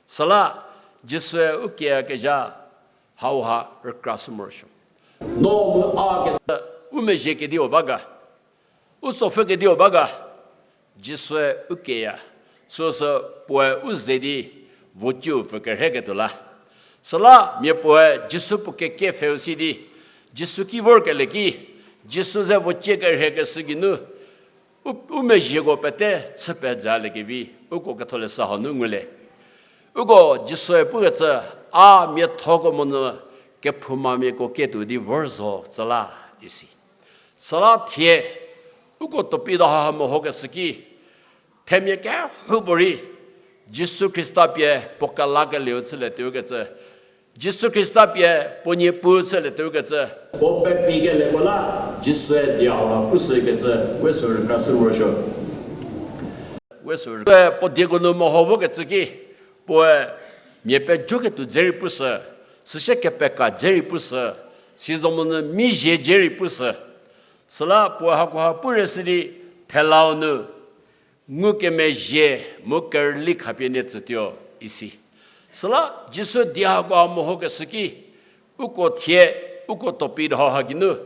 Süla Jisue u kieyakezha hauha rükrashü morosuo. No mu a kecü U mezhie kediu ba ga, u tsopfhü kediu ba ga, Jisue u keya, süsü puoe u ze di, vocieu pfü kerheketuo la. Süla mia puoe Jisu puo keke pfheu si di, Jisu ki vorkelie ki, Jisu ze vocie kerhekeshü geinu, u, u mezhieko pete chü pezaliekevi, uko ketholeshü hau nu ngulie. Uko Jisue pukecü, a miathoko monyü kephoumamiako ketuo di vor zo tsü la, isi. Süla thie, uko topic do ha mehokeshü ki, themia kehoupuorei, Jisu Khrista pie puo kelakelieu chülie tuokecü, Jisu Khrista pie puo Niepuu chülie tuokecü, puo pepikelieko la, Jisue di hau ha pushükecü, we sü rükrashü morosuo. We sü rükra puo dieko nu meho vokecü ki, puoe mia pejoketuo dze rei pushü, süsie kepeka dze rei pushü, sizomonyü mizhie dze rei pushü. Süla puoe hakoha purei si di, thelau nu ngukemezhie mu kerüli khapie nie tsütuo, isi. Süla Jisu di hako ha mehokeshü ki, uko thie, uko topic hau ha geinu,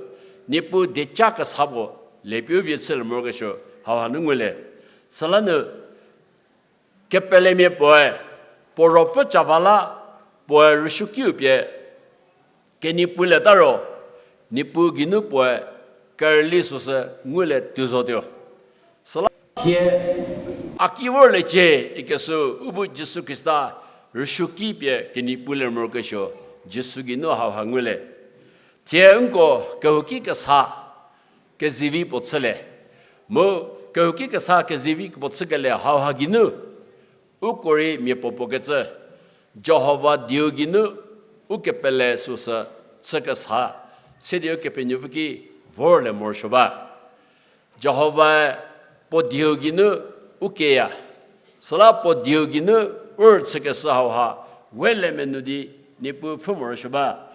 Niepuu dieca kesa puo, lepie u vie chülie morokesuo, hau ha nu ngulie. Süla nu, kepelemia puoe, puo ruopfü ca va la, puoe rüsuokiu pie, kenipulieta ro, Niepuu geinu puoe, kerüli süsü ngulie tuo zotuo. Süla thie, a ki vorliecie ikeshü u bu Jisu Khrista rüsuoki pie kenipulie morokesuo, Jisu geinu hau ha ngulie. Thie nko kehouki kesa kezivi puo chülie. Mu kehouki kesa kezivi puo chükelie hau ha geinu, uko rei mia puo puo kecü, Jihova dieu geinu ukepele süsü chü kesa, se di Ukepenuopfü ki vorlie morosuo ba. Jihovae puo dieu geinu u keya, süla puo dieu geinu u rüchükeshü hau ha, we le menu di Niepuu pfhü morosuo ba.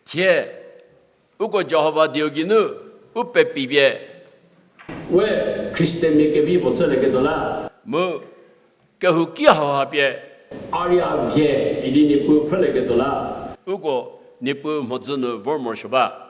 Thie, uko Jihova dieu geinu u pepi pie, we Khristanmia kevi puo chülieketuo la, mu kehouki hau ha pie, a rei a vie idi Niepuu pfhülieketuo la, uko Niepuu mhodzü nu vor morosuo ba.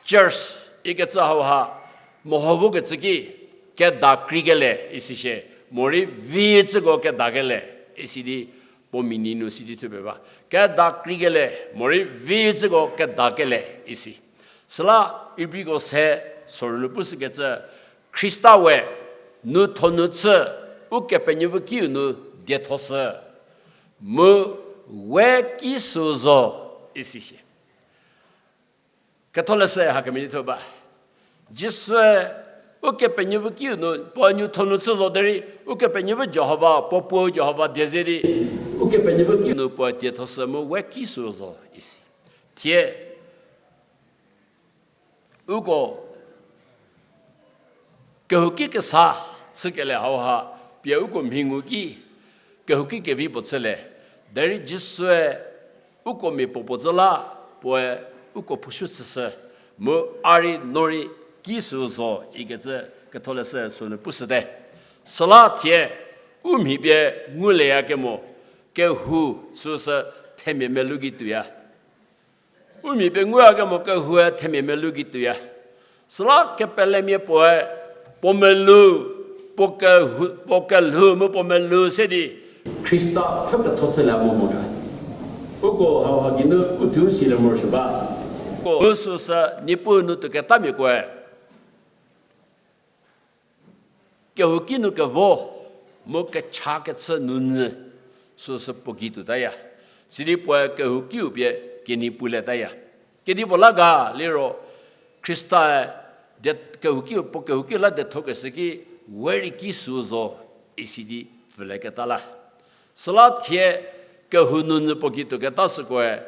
Church ikecü hau ha, meho vokecü ki, keda kreikelie isi shie, morei vi cüko kedakelie isi di, puo meaning nu si di thupie ba. Keda kreikelie, morei vi cüko kedakelie isi. Süla Ibriko se sorü nu pushükecü, Khrista we nu thonu chü, Ukepenuopfü kiu nu diethoshü, mu we ki sü zo isi shie. Ketholeshü hakemhie di thuo ba. Jisue Ukepenuopfü kiu nu puo nu thonu chü zo derei, Ukepenuopfü Jihova, puo puo Jihova die ze di, Ukepenuopfü kiu nu puo diethoshü mu we ki sü zo isi. Thie, uko kehouki kesa chükelie hau ha, pie uko mhi ngu ki, kehouki kevi puo chülie, derei Jisue uko mia puo puo zü la, puoe uko phushü chüshü, mu a rei no rei ki sü zo ikecü Ketholeshü sünu pushüte. Süla thie, u mhi pie ngulieyakemo, kehou süsü themia melou gei tuoya. U mhi pie nguyakemo kehoue themia melou gei tuoya. Süla kepelemia puoe, puo melou, puo kelhou, puo kelhou mu puo melou se di, Khrista pfhü ketho chülie mo mo ga. Uko hau ha geinu u thuo silie morosuo ba. Uko süsü Niepuu nu tuoketamiakoe, kehouki nu kevo, mu kecha kechü nunyü, süsü puo gei tuotaya. Sidi puoe kehoukiu pie kenipulietaya. Kedipuo la ga liro, Khrista-e, kehouki, puo kehouki la diethokeshü ki, we rei ki sü zo, isi di pfülieketa la. Süla thie kehou nunyü puo gei tuoketa sükoe,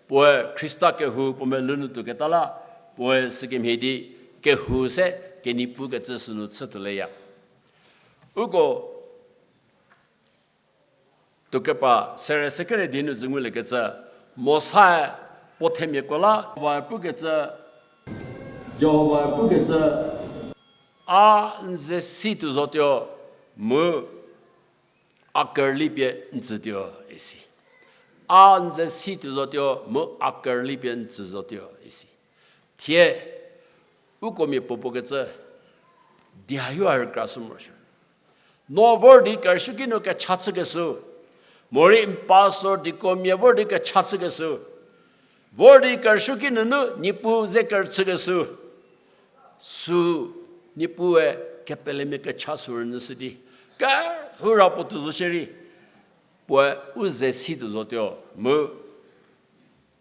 puoe Khrista kehou puo melou nu tuoketa la, puoe sükemhie di kehou se kenipu kecü sünu chütuolieya. Uko tuokepa sere sekere di nu zü nguliekecü, Mosa-e puo themiako la, Jihova pukecü, Jihova pukecü, a n ze si tuo zotuo, mu a kerüli pie n tsütuo isi. A n ze si tuo zotuo, mu a kerüli pie n tsü zotuo isi. Thie, uko mia puopuo kecü, di hayo ha rükrashü morosuo. No vor di kerüsuoki nu kecha chükeshü, morei n pastor deaconmia vor di kecha chükeshü, vor di kerüsuoki nunu Niepuu ze kerüchükeshü, sü Niepuue kepelemia kecha sü rünyüshü di, kehou ra puo tuo zo shierei, puoe u ze si tuo zotuo, mu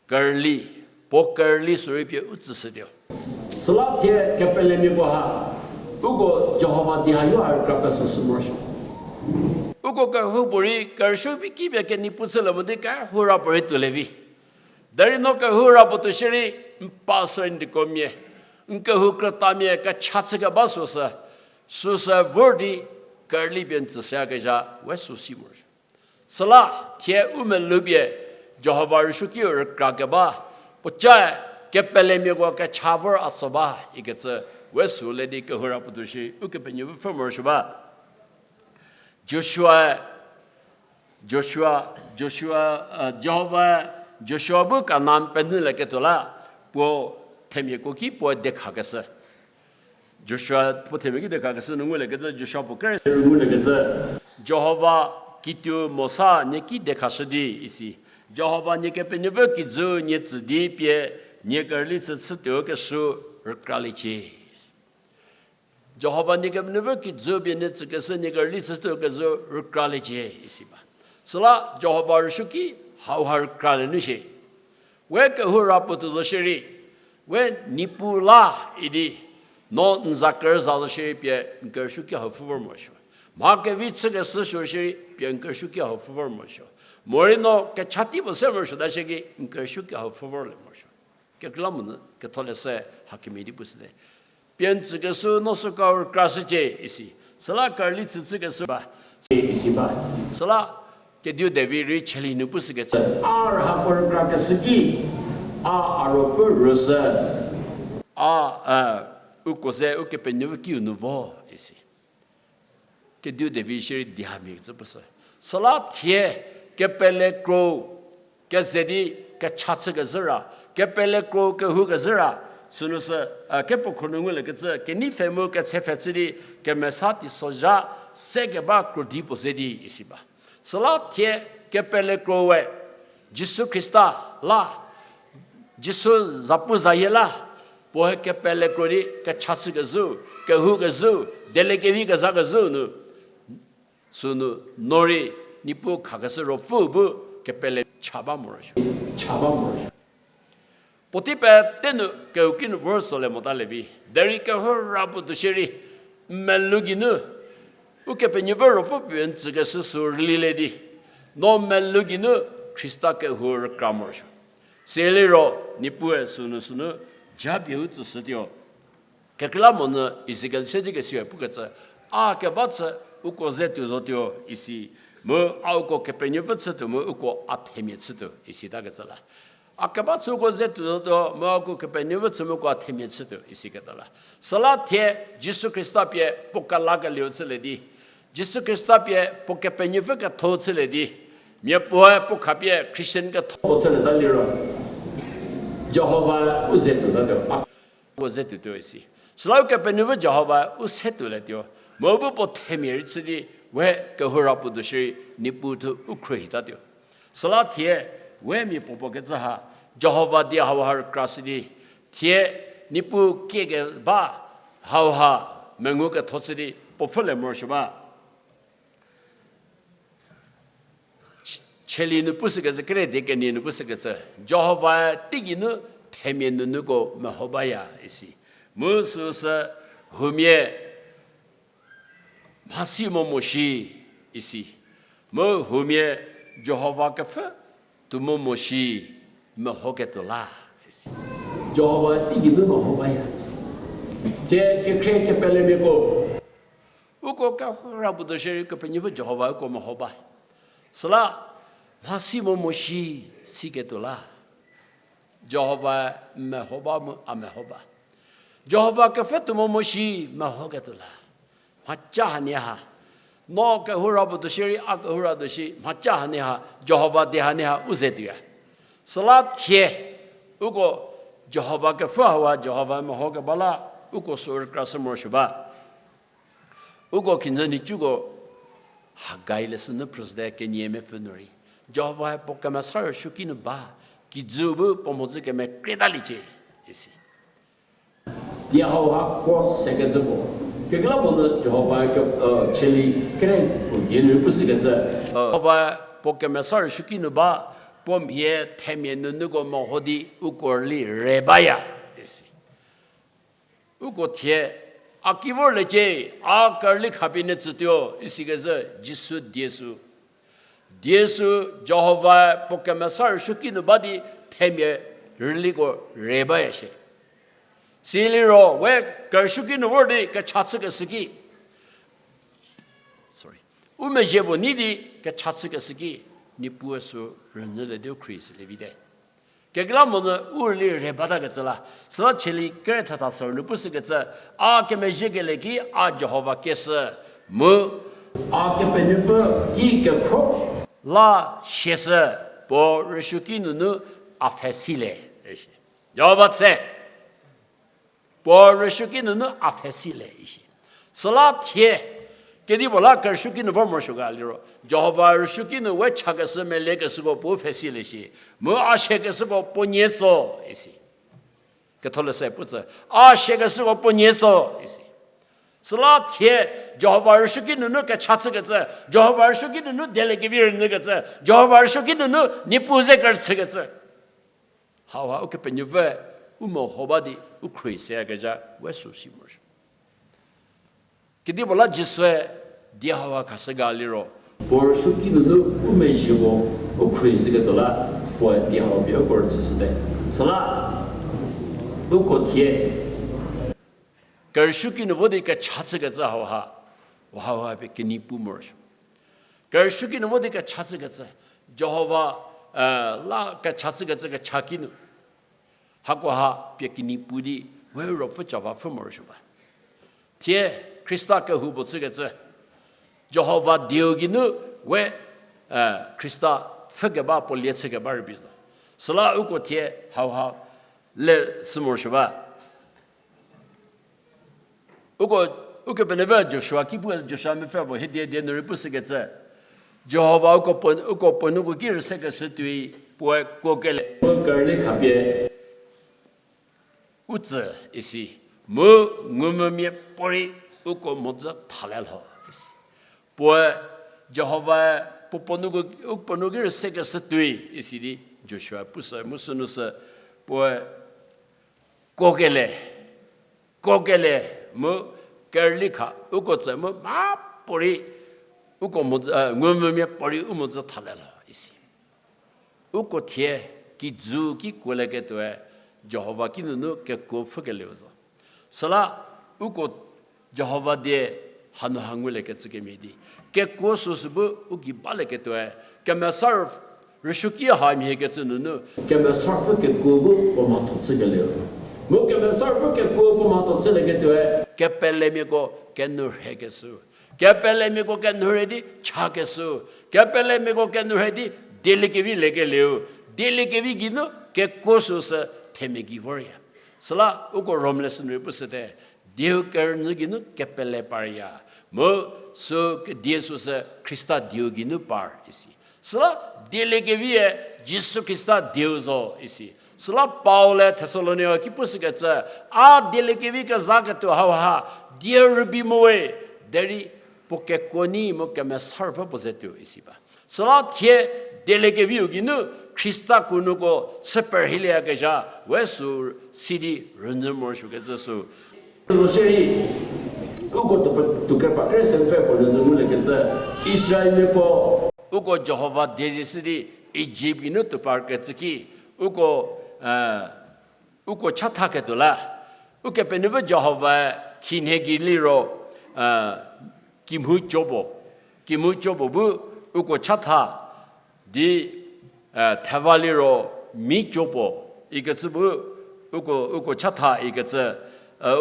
kerüli, puo kerüli sü rei pie u tsüshütuo. Süla thie kepelemiako ha, uko Jihova di hayo ha rükra pesüshü morosuo. Uko kehoupuorei kerüsuo vi ki pie kenipu chülie mo di kehou ra puorei tuolie vi. Derei no kehou ra puo tuo shierei, n pastor deaconmia, n kehou krütamia kecha chükeba süsü, süsü vor di kerüli pie n tsüshüyakezha we sü si morosuo. Süla thie u melou pie Jihova rüsuokiu rükra keba, puocae kepelemiako kecha vor a tso ba ikecü we sü le di kehou ra puo tuo shierei Ukepenuopfü pfhü morosuo ba. Joshua, Joshua, Joshua, Jihova, Joshua bu Kanan penyülieketuo la, puo themiako ki puo dekhakeshü. Joshua puo themia ki dekhakeshü nu nguliekecü, Joshua puo kere nguliekecü, Jihova kituo Mosa nie ki dekhashü di isi, Jihova nie Kepenuopfü kijü nie tsü di pie nie kerüli chü chütuo keshü rükraliecie. Jihova nie Kepenuopfü kijü pie nie tsükeshü nie kerüli chütuo kejü rükraliecie isi ba. Süla Jihova rüsuoki hauha rükralie nu shie. We kehou ra puo tuo zo shierei, we Niepuu la idi, no n za kerüza zo shierei pie n kerüsuoki hau pfhü vor morosuo. Mha kevi chükeshü sü shierei pie n kerüsuoki hau pfhü vor morosuo. Morei no kecha tei puo se morosuota shierei n kerüsuoki hau pfhü vorlie morosuo. Kekreilamonyü Ketholeshü hakemhie di pushüte. Pie n tsükeshü no süka rükrashücie isi. Süla kerüli chü chükeshü ba, isi ba. Süla kediu David rei cheli nu pushükecü, a rüha puo rükrakeshü ki, a a ruopfü rüsü, a, uko ze Ukepenuopfü kiu nu vo isi. Kediu David shierei di hamhie kecü pushü. Süla thie kepele kro keze di kecha chükezhü ra, kepele kro kehoukezhü ra, sünu sü, kepuo khro nu nguliekecü, kenei pfhe mu ketse pfhe chü di kemesa teisozha sekeba krodi puo ze di isi ba. Süla thie kepele kroe, Jisu Khrista la, Jisu zapuzayie la, puoe kepele kro di kecha chükezhü, kehoukezhü, dieliekevi kezakezhü nu, sünu no rei Niepuu khakeshü ruopfü bu kepele cha ba morosuo, cha ba morosuo. Puotei pete nu kehouki nu vor solie mota lievi, derei kehou ra puo tuo shierei, n melou geinu Ukepenuopfü ruopfü pie n tsükeshü sü rülilie di, no melou geinu Khrista kehou rükra morosuo. Siliro Niepuue sünu sünu japie u tsüshütuo. Kekreilamonyü Ezekiel se di kesiwe pukecü, a keba chü uko ze tuo zotuo isi, mu a uko Kepenuopfü chütuo mu uko a themia chütuo isi takecü la. A keba chü uko ze tuo zotuo mu a uko Kepenuopfü chü mu uko a themia chütuo isiketa la. Süla thie Jisu Khrista pie puo kelakelieu chülie di, Jisu Khrista pie puo Kepenuopfü ketho chülie di, miapuoe puo khapie Christian ketho chülieta liro, Jihova u ze tuotatuo, a uko ze tuotuo isi. Süla Ukepenuopfü Jihova u se tuolietuo, mu bu puo themia rei chü di, we kehou ra puo tuo shierei Niepuu thu u khruohitatuo. Süla thie, we mia puopuo kecü ha, Jihova die hauha rükrashü di, thie Niepuu kiekeba hauha mengu ketho chü di puo pfhülie morosuo ba. Cheli nu pushükecü, kere die kenie nu pushükecü, Jihovae teigei nu themia nunuko meho baya isi. Mu süsü huomia mhasi mo moshi isi. Mu huomia Jihova kepfhü tuo mo moshi mehoketuo la isi. Jihova teigei nu meho baya isi. Thie kekhrie kepelemiako, uko kehou ra puo tuo shierei Kepenuopfü Jihova uko meho ba. Süla mhasi mo moshi siketuo la, Jihova meho ba mu a meho ba. Jihova kepfhü tuo mo moshi mehoketuo la, mhaca hanie ha, no kehou ra puo tuo shierei a kehou ra tuo shi mhaca hanie ha Jihova die hanie ha u ze tuoya. Süla thie uko Jihova kepfü hauha Jihova meho keba la, uko sü rükrashü morosuo ba. Uko kinzü nhicuko Hagai leshü nu phrüshüte kenie mepfü nu rei. Jihovae puo kemesa rüsuoki nu ba, kijü bu puo mhodzü kemekrietaliecie, isi. Die hauha ko sekecü puo. Kekreilamonyü Jihova ke, cheli kere puo die nu pushükecü. Jihova puo kemesa rüsuoki nu ba, puo mhie themia nunuko meho di uko rüli re baya, isi. Uko thie, a ki vorliecie, a kerüli khapie nie tsütuo, isikecü Jisu die sü. Die sü Jihovae puo kemesa rüsuoki nu ba di themia rüliko re baya shie. Siliro we kerüsuoki nu vor di kecha chükeshü ki, sorry, u mezhie puo nei di kecha chükeshü ki, Niepuu sü rünyülie di u khrie shülie vite. Kekreilamonyü u rüli re batakecü la, süla cheli kere thetha sü nu pushükecü, a kemezhiekelie ki a Jihova kieshü, mu a Kepenuopfü ki kekhro la siashü, puo rüsuoki nunu a pfhe silie, isi. Jihova tse. Puo rüsuoki nunu a pfhe silie, isi. Süla thie, kedipuo la kerüsuoki nu vor morosuo ga liro, Jihova rüsuoki nu we chakeshü meliekeshüko puo pfhe silie shi, mu a siakeshüko puo nie tso, isi. Ketholeshü puo tsü, a siakeshüko puo nie tso, isi. Süla thie, Jihova rüsuoki nunu kecha chükecü, Jihova rüsuoki nunu dieliekevi rünyükecü, Jihova rüsuoki nunu Niepuu ze kerüchükecü. Hauha Ukepenuopfü u meho ba di u khrie seyakezha we sü si morosuo. Kedipuo la Jisue die hauha khashü ga liro, puo rüsuoki nunu u mezhieko u khrie seketuo la, puoe die hau pie uko rüchüshüte. Süla uko thie kerüsuoki nu vo di kecha chükecü hauha, hauha pie kenei pu morosuo. Kerüsuoki nu vo di kecha chükecü, Jihova la kecha chükecü kecha ki nu, hakoha pie kenei pu di we ruopfü ca va pfhü morosuo ba. Thie Khrista kehoupuo chükecü, Jihova dieu geinu we Khrista pfhükeba puo lie chükeba rübei zo. Süla uko thie hauha le sü morosuo ba. Uko, Ukepenuopfü Joshua ki pu, Joshua mepfü puo hiedie die nu rei pushükecü, Jihova uko puo, uko puo nuko ki rüsekeshü tuoi puoe kuokele, puo kerüli khapie u tsü isi, mu ngumvümia puorei uko mhodzü thale lho isi. Puoe Jihovae puo puo nuko, u puo nu ki rüsekeshü tuoi isi di Joshua pushü, mu sünu sü puoe kuokele, kuokele mu kerüli kha uko tsü mu mha puorei uko mhodzü, ngumvümia puorei u mhodzü thale lho isi. Uko thie kijü ki kuolieketuoe Jihova kinunu kekuo pfhükelieu zo. Süla uko Jihova die hanu ha nguliekecü kemhie di kekuo süsü bu u gei balieketuoe Kemesa Rüsuoki ha mhiekecü nunu Kemesa Ruopfü kekuo bu puo mhatho chükelieu zo. Mu Kemesa Ruopfü kekuo puo mhatho chülieketuoe kepelemiako kenou rhekeshü, kepelemiako kenou rhei di chakeshü, kepelemiako kenou rhei di dieliekevi liekelieu, dieliekevi geinu kekuo süsü themia gei vorya. Süla uko Rom leshü nu rei pushüte, dieu kerünyü geinu kepele parya. Mu sü die süsü Khrista dieu geinu par isi. Süla dieliekevie Jisu Khrista dieu zo isi. Süla Paul-e Thesalonia ki pushükecü, a dieliekevi kezaketuo hauha die rübei mo we, derei puo kekuo nyi mu Kemesa Ruopfü puo ze tuo isi ba. Süla thie dieliekeviu geinu Khrista kuonuko chü perhilieyakezha we sü si di rünyü morosuokecü sü zo shierei, uko tuo, tuo kepar kere se pfü puo rünyü nguliekecü Israelmiako, uko Jihova die zie shü di Ijipt geinu tuo parkecü ki, uko uko chathaketuo la, Ukepenuopfü Jihovae khinhie gei liro kimhu cobo, kimhu cobo bu uko chatha di theva liro mi cobo ikecü bu uko, uko chatha ikecü,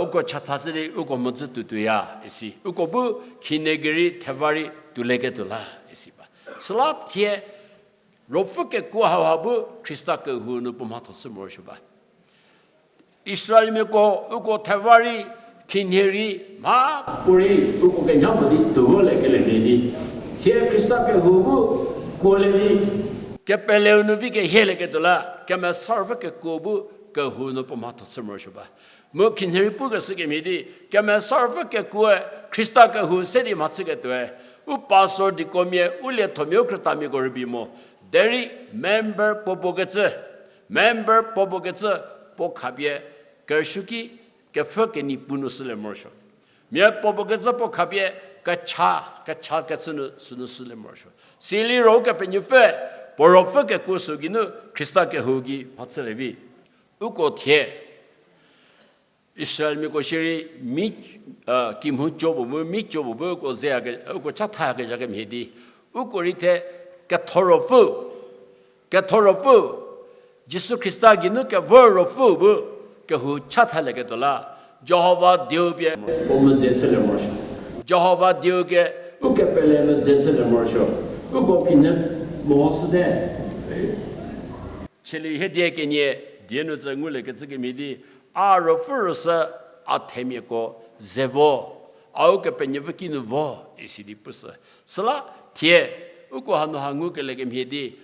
uko chatha shü di uko mhodzü tuotuoya isi. Uko bu khinhie gei rei theva rei tuolieketuo la isi ba. Süla thie Ruopfü kekuo hauha bu Khrista kehou nu puo mhatho chü morosuo ba. Israelmiako uko theva rei, khinhie rei, mha puorei uko kenyha mo di tuo vo le kelemia di, thie Khrista kehou bu kuolie di, kepeleu nu vi kehielieketuo la Kemesa Ruopfü kekuo bu kehou nu puo mhatho chü morosuo ba. Mu khinhie rei pukeshü kemhie di, Kemesa Ruopfü kekuoe Khrista kehou se di mhachüketuoe, u pastor, deaconmia, u liethomia, u krütamiako rübei mo. Derei member puo puo kecü, member puo puo kecü, puo khapie kerüsuoki kepfhü kenei pu nu shülie morosuo. Mia puo puo kecü puo khapie kecha, kecha kecü nu sünu shülie morosuo. Siliro Ukepenuopfüe puo ruopfü kekuo sü geinu Khrista kehou gei mhachülie vi. Uko thie Israelmiako shierei mi, kimhu co puo mu mi co puo bu uko ze, uko chatha kezha kemhie di, uko rei the ketho ruopfü, ketho ruopfü, Jisu Khrista geinu kevor ruopfü bu kehou chathalieketuo la, Jihova dieu pie puo medze chülie morosuo. Jihova dieu ke u kepele medze chülie morosuo. Uko kinu mehoshüte. Cheli hiedie kenie die nu tsü nguliekecü kemhie di, a ruopfü rüsü a themiako ze vo, a Ukepenuopfü kinu vo, isi di pushü. Süla thie uko hanu ha ngukelie kemhie di,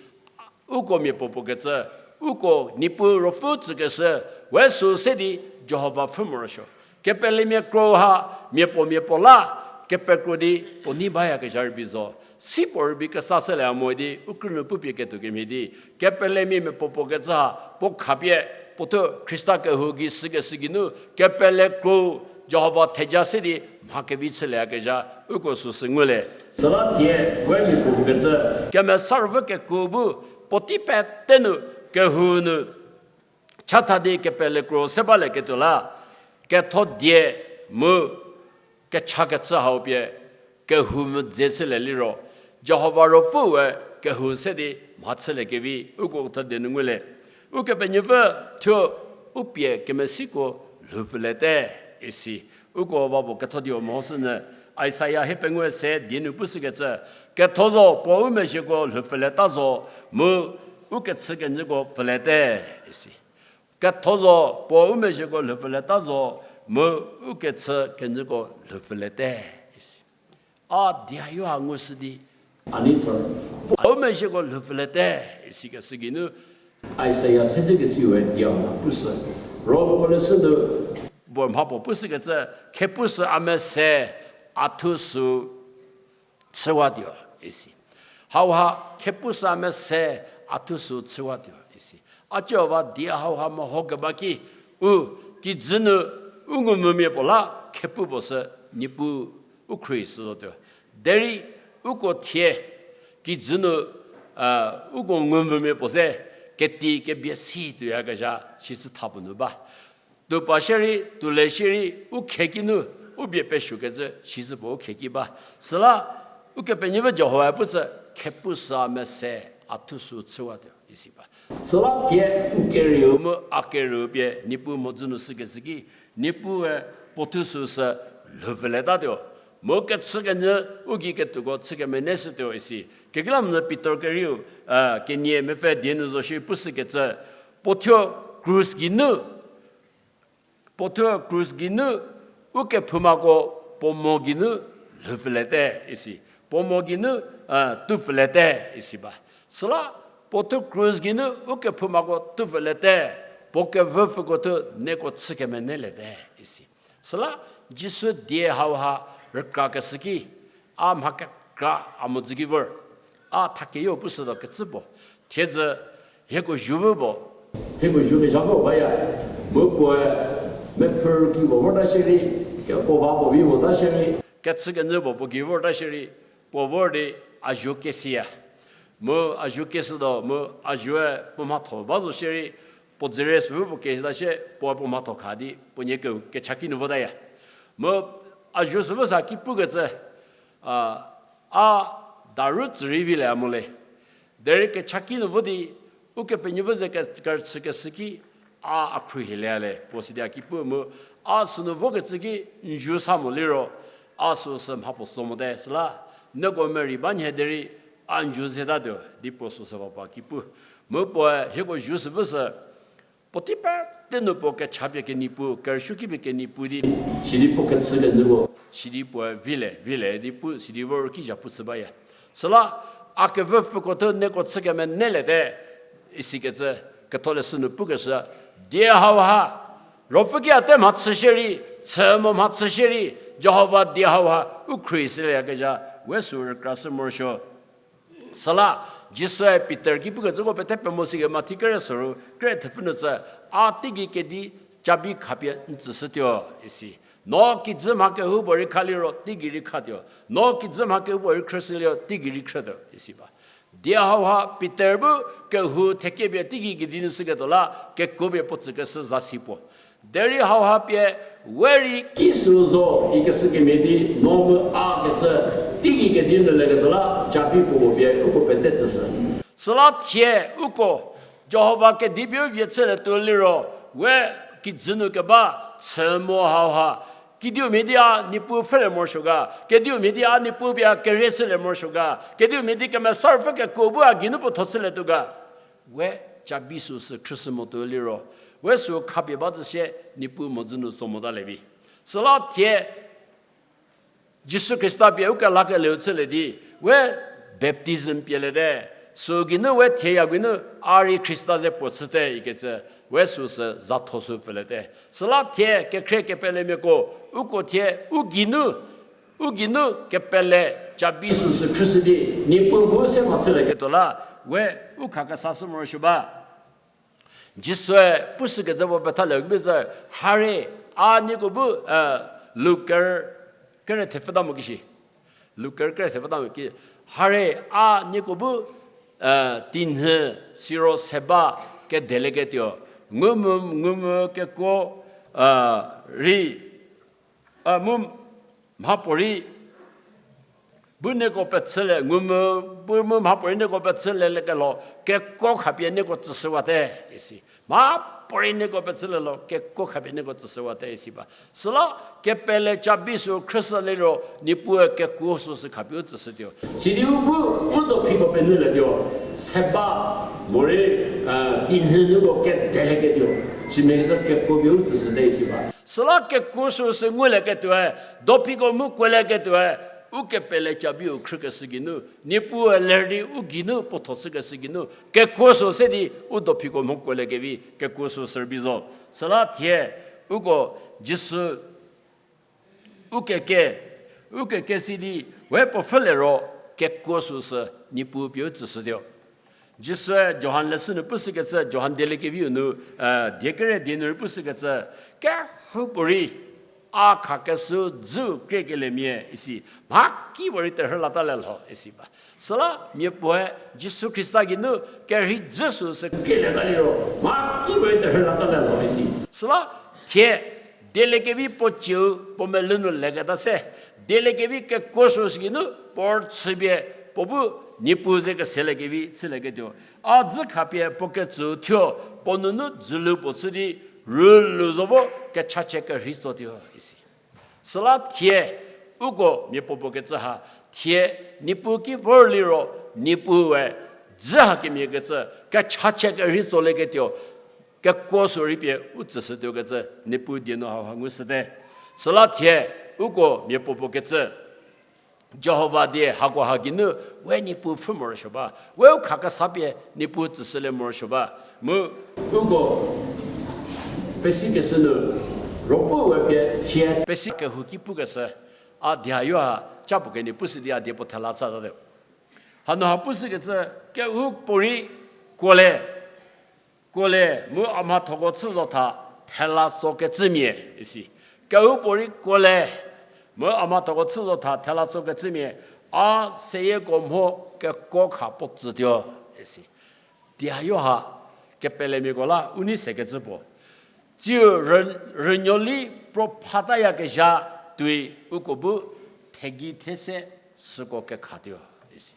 uko mia puo puo kecü, uko Niepuu ruopfü tsükeshü we sü se di Jihova pfhü morosuo. Kepelemia kro ha mia puo mia puo la kepekro di puo nei bayakezha rübei zo. Si puo rübei kesa chülie mo di u krünu pupie ketuo kemhie di, kepelemia mia puo puo kecü ha puo khapie puo thuo Khrista kehou gei shükeshü geinu kepele kro Jihova theja se di mha kevi chülieyakezha uko süsü ngulie. Süla thie we mia puo puo kecü, Kemesa Ruopfü kekuo bu puotei pete nu kehou nu chatha di kepele kro se balieketuo la, ketho die mu kecha kecü hau pie kehou medze chülie liro, Jihova ruopfüe kehou se di mhachüliekevi uko ketho die nu ngulie. Ukepenuopfü thuo u pie kemesiko lhoupfüliete, isi. Uko va puo ketho die-u mehoshünyü, Isaia hiepengou se die nu pushükecü, ketho zo puo u mezhieko lhoupfülieta zo, mu u kechükenyüko pfüliete, isi. Ketho zo puo u mezhieko lhoupfülieta zo, mu u kechükenyüko lhoupfüliete, isi. A die hayo ha ngushü di, a nei thor, puo u mezhieko lhoupfüliete, isikeshü geinu Isaia sedzekesiue die hau ha pushü. Ro puo leshü nu, puo mha puo pushükecü, khepushü a mese, a thusü chüwatuo, isi. Hauha khepushü a mese, a thusü chüwatuo, isi. A Jihova die hauha mehokeba ki, u kijü nu u ngumvümia puo la khepu puo sü Niepuu u khruohi shü zotuo. Derei uko thie kijü nu uko ngumvümia puo ze keti kebie si tuoyakezha sicü tha puo nu ba. Tuo pa shierei, tuo le shierei, u khieki nu u bie pesuokecü sicü puo u khieki ba. Süla Ukepenuopfü Jihovae putsü, khepushü a mese, a thusü chüwatuo, isi ba. Süla thie u kerieu mu a kerieu pie Niepuu mhodzü nu shükeshü ki, Niepuue puo thusü sü lhoupfülietatuo. Mu kechükenyü u gei ketuoko chü kemeneshütuo, isi. Kekreilamonyü Pitor kerieu kenie mepfü die nu zo shierei pushükecü, puo thuo krus geinu, puo thuo krus geinu u kephoumako puo mo geinu lhoupfüliete, isi. Puo mo geinu tupfüliete, isi ba. Süla puo thuo krus geinu u kephoumako tupfüliete, puo kevüpfüko thuo nieko chü kemeneliete, isi. Süla Jisu die hauha rükrakeshü ki, a mha kekra a mhodzü ki vor. A thakeyo pushütuo kecü puo. Thiedzü hieko zhuvü puo, hieko zhuvü zha vor baya. Mu puoe mepfü ki puo vorta shierei, kekuo va puo vi vota shierei, kechükenyü puo puo gei vorta shierei, puo vor di a zuo kesiya. Mu a zuo keshütuo, mu a zuoe puo mhatho ba zo shierei, puo dzürie süu puo keta shie, puoe puo mhatho kha di puo nie keu kechaki nu votaya. Mu a zuo süu sa ki pukecü, a, a daru tsü rei vilie mo le. Derei kechaki nu vo di, Ukepenuopfü ze ke-, kerüchükeshü ki, a a khruohi lieya le puo sidi a ki pu mu, a sünu vokecü ki n zuo sa mo liro, a süsü mha puo so mote süla, nieko merei ba nhie derei, a n zuo zetatuo di puo süsü va pa ki pu. Mu puoe hieko zuo süu sü, Puotei pete nu puo kechapie kenipu, kerüsuoki pie kenipu di, sidi puo kechükenyü ko, sidi puo vile, vile di pu, sidi vor ki zha pu chü baya. Süla, a kevüpfüko thuo nieko chü kemenelete, isikecü, ketholeshü nu pukeshü, die hauha, ruopfü ki a te mhachü shierei, chü mo mhachü shierei, Jihova die hauha, u khrie silieyakezha, we sü rükrashü morosuo. Süla, Jisue Pitor ki pukecüko pete pemo sike Mathi kere soru, kere thepfü nu tsü, a teigei kedi cabi khapie n tsüshütuo, isi. No kijü mha kehoupuorei khaliro, teigei rei khatuo. No kijü mha kehoupuorei khrüshüliro, teigei rei khrütuo, isi ba. Die hauha Pitor bu kehou thekiepie teigei kedi nu shüketuo la, kekuopie puo tsükeshü zasi puo. Derei hauha pie, we rei ki sü zo ikeshü kemhie di, no mu a kecü, teigei kedi nu leketuo la, cabi puo pie uko pete tsüshü. Süla thie uko, Jihova kedi pie u vie chülietuo liro, we kijü nu keba, chü mo hauha, kediu mhie di a Niepuu pfhülie morosuo ga, kediu mhie di a Niepuu pie a kerie chülie morosuo ga, kediu mhie di Kemesa Ruopfü kekuo bu a geinu puo tho chülietuo ga. We cabi süsü khrüshü motuo liro, we sü khapie ba zü sie Niepuu mhodzü nu tso motalie vi. Süla thie, Jisu Khrista pie u kelakelieu chülie di, we baptism pieliete, sü geinu we thie ya geinu a rei Khrista ze puo chüte ikecü, we süsü zatho sü pfüliete. Süla thie kekhrie kepelemiako, uko thie u geinu, u geinu kepele cabi süsü khrüshü di, Niepuu bu se mhachülieketuo la, we u khakesashü morosuo ba. Jisue pushükecü puo pethalie kebi zü, hare, a nieko bu, eh, Luker kere thepfüta mo kishi. Luker kere thepfüta mo ki, hare, a nieko bu, eh, tinhü siro se ba kedelieketuo. Ngumvü, ngumvü kekuo, eh, rei, eh, mu mhapuorei bu nieko pechülie, ngumvü, bu mu mhapuorei nieko pechülieliekelho, kekuo khapie nieko tsüshüwate, isi. Mhapuorei nieko pechülielo, kekuo khapie nieko tsüshüwate, isi ba. Süla kepele cabi sü khrüshü liro, Niepuue kekuo süsü khapie u tsüshütuo. Sidi u bu, u dophiko penyülietuo, se ba, morei, eh, tinhü nieko kedelieketuo. Simia kecü kekuo pie u tsüshüte, isi ba. Süla kekuo süsü ngulieketuoe, dophiko mu kuolieketuoe, u kepele cabiu khrükeshü geinu, Niepuue ler di u geinu puo tho chükeshü geinu, kekuo sü se di u dophiko mho kuoliekevi, kekuo süsü rübei zo. Süla thie, uko Jisu u keke, u keke si di, we puo pfhülie ro, kekuo süsü Niepuu pie u tsüshütuo. Jisue Johan leshü nu pushükecü, Johan dieliekeviu nu, eh, die kere die nu rei pushükecü, kehoupuorei, a khakeshü dzü kriekeliemia isi, mhakipuorei terhü latalie lho isi ba. Süla miapuoe Jisu Khrista geinu kerhei dzü süsü krielieta liro, mhakipuorei terhü latalie lho isi. Süla thie, dieliekevi puo cieu puo melou nu leketa se, dieliekevi kekuo süsü geinu puo rüchüpie puo bu Niepuu ze keseliekevi chülieketuo. A dzü khapie puo ketsüu thuo, puo nunu dzülu puo chü di, rülu zo vo kechachie kerhei tsotuo isi. Süla thie, uko miapuopuo kecü ha, thie, Niepuu ki vor liro, Niepuue, dzü hakemhie kecü, kechachie kerhei tsolieketuo, kekuo sü rei pie u tsüshütuo kecü, Niepuu die nu hauha ngushüte. Süla thie, uko miapuopuo kecü, Jihova die hako ha geinu, we Niepuu pfhü morosuo ba, we u khakesa pie Niepuu tsüshülie morosuo ba, mu uko pesikeshü nu, ruopfüe pie thie pesi kehouki pukeshü, a die ha yo ha, ca puo kenie pushü di a die puo thela chütate. Hanu ha pushükecü, kehoupuorei kuolie, kuolie, mu a mhathoko chü zo tha, thela tsokecümia, isi. Kehoupuorei kuolie, mu a mhathoko chü zo tha, thela tsokecümia, a seyieko mho kekuo kha puo tsütuo, isi. Die ha yo ha, kepelemiako la, u nei sekecü puo. Tsiu rü-, rünuoli pro phatayakezha tuoi uko bu thegei these süko kekhatuo, isi.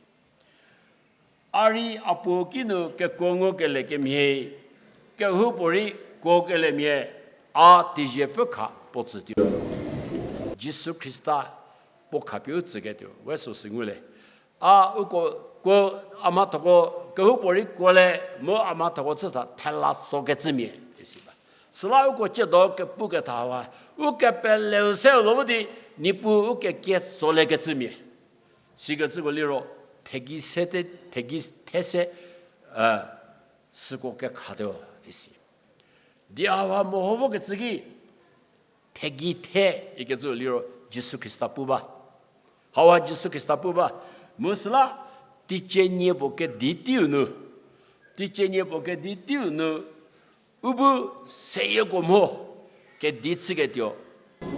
A rei a puo kinu kekuo ngukelie kemhie, kehoupuorei kuokeliemia, a teiziepfü kha puo tsütuo. Jisu Khrista puo khapie u tsüketuo, we süsü ngulie. A uko kuo a mhathoko kehoupuorei kuolie, mu a mhathoko chü tha thela tsokecümia, isi. Süla uko ciedo kepuketha hauha, u kepeleu se zo vo di, Niepuu u kekie tsolekecümia. Sikecüko liro, thegei se te, thegei the se, eh, süko kekhatuo isi. Di hauha meho vokecü ki, thegei the ikecü liro Jisu Khrista pu ba. Hauha Jisu Khrista pu ba. Mu süla, teicie nie puo kedi teiu nu, teicie nie puo kedi teiu nu, u bu seyieko mho kedi chüketuo.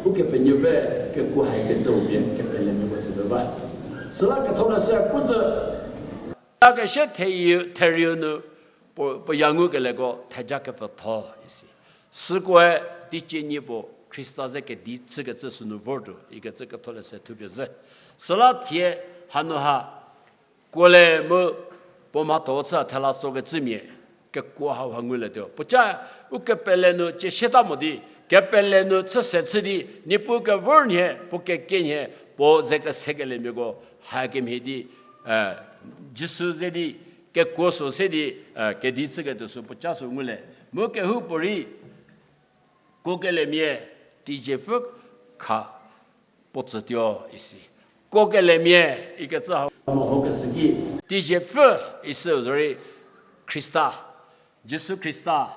Ukepenuopfü kekuo haikecü u pie kepelemiako tsütuo ba. Süla ketholeshü pu zü, a keshe theriu, theriu nu, puo, puo ya ngukeleko theja kepfütho isi. Sükoe teicie nie puo Khrista ze kedi chükecü sünu vortuo ikecü ketholeshü thupie zhü. Süla thie hanu ha kuole mu puo mhatho chü thela tsokecümia kekuo hauha ngulietuo. Puoca u kepele nu ciesieta mo di, kepele nu chüse chü di, Niepuu kevor nhie, puo kekie nhie, puo ze kesekeliemiako hakemhie di, eh, Jisu ze di kekuo sü se di, eh, kedi chüketuo sü puoca sü ngulie. Mu kehoupuorei, kuokeliemia teiziepfü kha puo tsütuo isi. Kuokeliemia ikecü hau mehokeshü ki, teiziepfü isi zorei Khrista, Jisu Khrista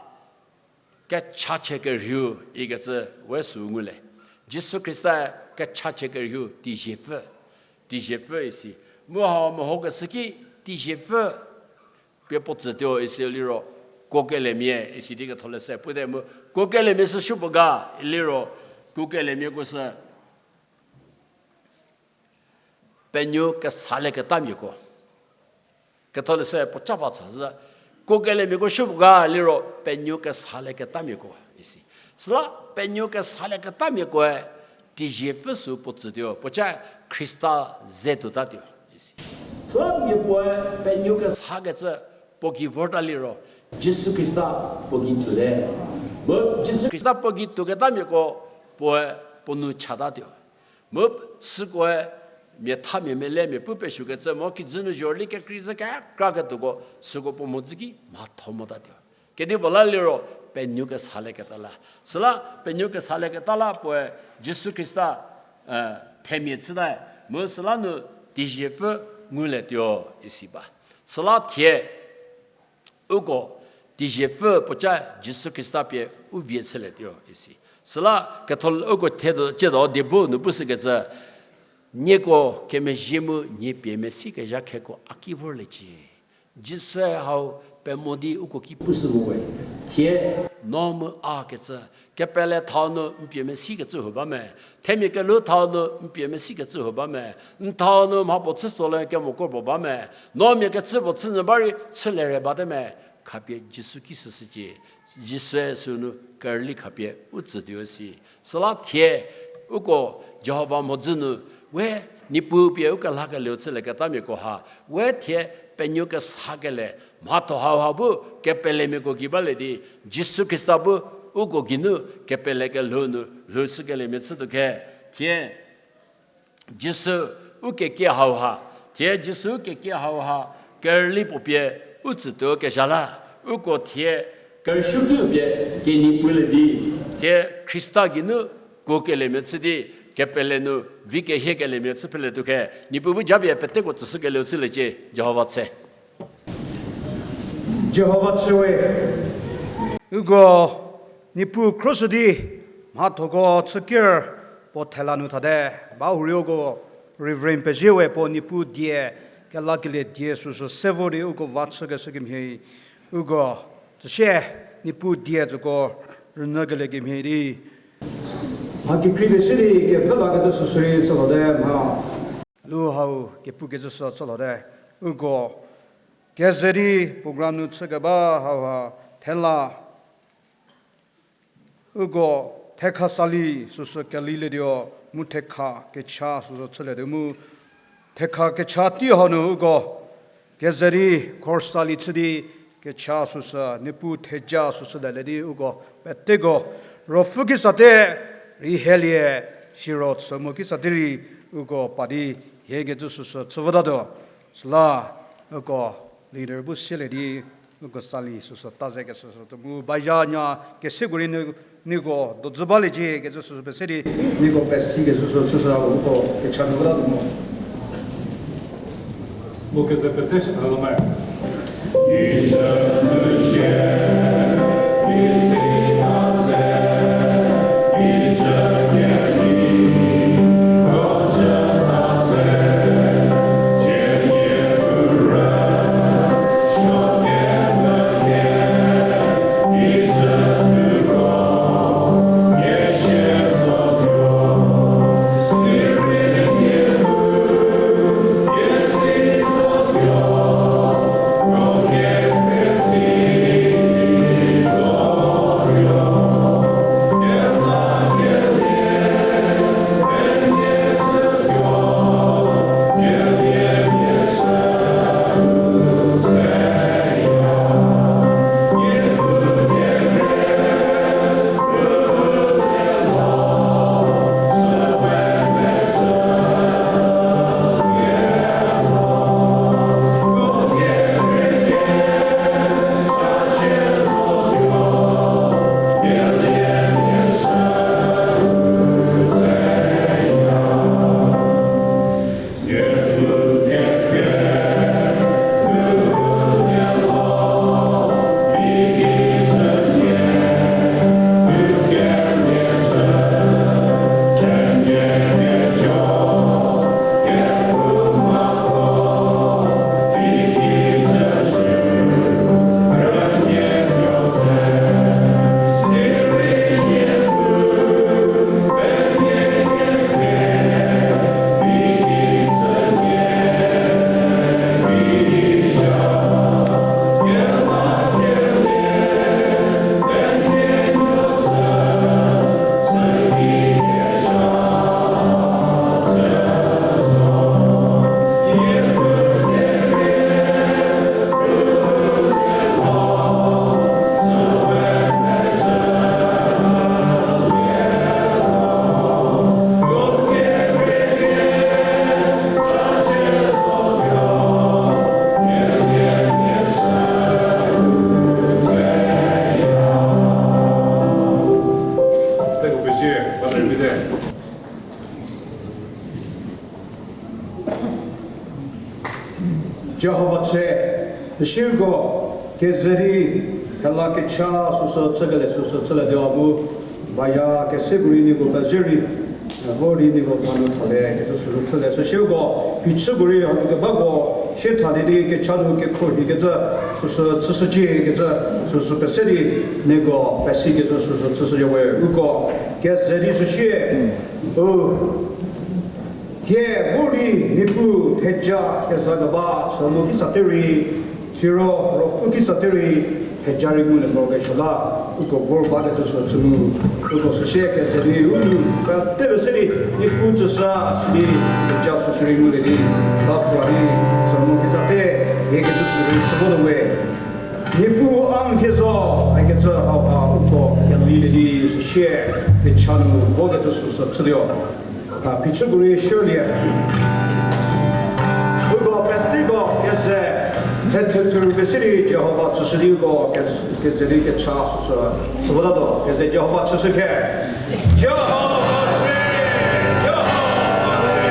kechachie kerhiu ikecü we sü ngulie. Jisu Khrista kechachie kerhiu teiziepfü, teiziepfü isi. Mu hau mehokeshü ki teiziepfü pie puo tsütuo isi liro, kuokeliemia isi di ketholeshü pute mu, kuokeliemia sü supuo ga liro, kuokeliemiako sü penuo kesalieketamiako. Ketholeshü puoca va chazhü, kuokeliemiako supuo ga liro penuo kesalieketamiako isi. Süla penuo kesalieketamiakoe teiziepfü sü puo tsütuo, puoca Khrista ze tuotatuo isi. Süla mia puoe penuo kesakecü puo gei vorta liro, Jisu Khrista puo gei tuote. Mu Jisu Khrista puo gei tuoketamiako puoe puo nou chatatuo. Mu sükoe mia thamia mele mia pu pesuokecü mo kijü nu zhorüli kekreizhü kekraketuoko süko puo mhodzü ki mhatho motatuo. Kedipuo la liro penuo kesalieketa la. Süla penuo kesalieketa la puoe Jisu Khrista, eh, themia chüta, mu süla nu teiziepfü ngulietuo isi ba. Süla thie uko teiziepfü puoca Jisu Khrista pie u vie chülietuo isi. Süla ketho uko thie do, ciedo die bu nu pushükecü, nieko kemezhie mu nie pie mesikezha kheko a ki vorliecie. Jisue hau pemo di uko ki pushü mowe. Thie no mu a kecü, kepele thau nu n pie mesikecü huo ba me, themia kelhou thau nu n pie mesikecü huo ba me, n thau nu mha puo chü tsolie kemoko puo ba me, no mia kecü puo chünyü ba rei chülie re bate me, khapie Jisu ki süshücie, Jisue sünu kerüli khapie u tsütuo si. Süla thie uko Jihova mhodzü nu, we Niepuu pie u kelhakelieu chülieketamiako ha, we thie penuo kesakelie, mhatho hauha bu kepelemiako gei balie di, Jisu Khrista bu uko geinu kepele kelhou nu lhoushükeliemia chütuo khe, thie Jisu u kekie hauha, thie Jisu u kekie hauha, kerüli puo pie u tsütuo kezha la, uko thie kerüsuokiu pie kenei pulie di, thie Khrista geinu kuokeliemia chü di, kepele nu vi kehiekeliemia chü phelietuo khe, Niepuu bu japie peteko tsüshükelieu chüliecie. Jihova tse. Jihova tse we. Uko Niepuu khroshü di mhathoko chüker puo thela nu thate, ba hurei uko Reverend Pezhie we puo Niepuu die, kelakelie die süsü se vo di uko va chükeshü kemhie, uko tsüsie Niepuu die tsüko rünyükelie kemhie di mha kekreipie se di kevü lakecü süsü rei chülote mha. Lu hau kepukecü sü chülote, uko keze di program nu chükeba hauha thela uko thekha sali süsü kelilietuo, mu thekha kecha süsü chülietuo mu, thekha kecha tei hau nu uko keze di khor sali chü di kecha süsü Niepuu theja süsü lelie di uko peteko Ruopfü ki sate rei helie, siro chü mo ki sate rei uko pa di hiekecü süsü chü votatuo. Süla uko leader bu sielie di Uko sali süsü ta ze kesüsü tuo mu baya nya keseko rei n- niko dozü baliecie kecü süsü pese di, niko pesi kecü süsü chüshü uko kecha nu la tuo mu. Mu keze pete shi thalo me. Jihova tse, siro keze di thela kecha süsü chükele süsü chülie di a mu, baya keseko rei niko pezie rei, vo rei niko mhanu thale kecü süsü chülie. Siro phichüko rei hanu kebako sie thalie di kecha nu kekhruohi kecü süsü chüshücie kecü süsü pese di niko pesi kecü süsü chüshüya we. Uko keze di süsie, u, thie vo rei Niepuu theja keza keba chü mu kisa terei, siro ruopfü kisa terei theja rei ngulie morokesuo la, uko vor bakecü süsü chü mu, uko süsie keze di u nu pete pese di Niepuu tsüsa sidi theja süsü rei ngulie di, ba pra di, chü mu kisa te, hie kecü süsü rei chü votuo we. Niepuu a mhie zo, ikecü hauha uko kelilie di süsie kecha nu vokecü süsü chütuo. A, phichüko rei shierlie. Uko peteko keze, thethe tsüru pesi di Jihova chüshü di uko ke-, keze di kecha süsü, süvotatuo, keze Jihova chüshü khe. Jihova chü, Jihova chü,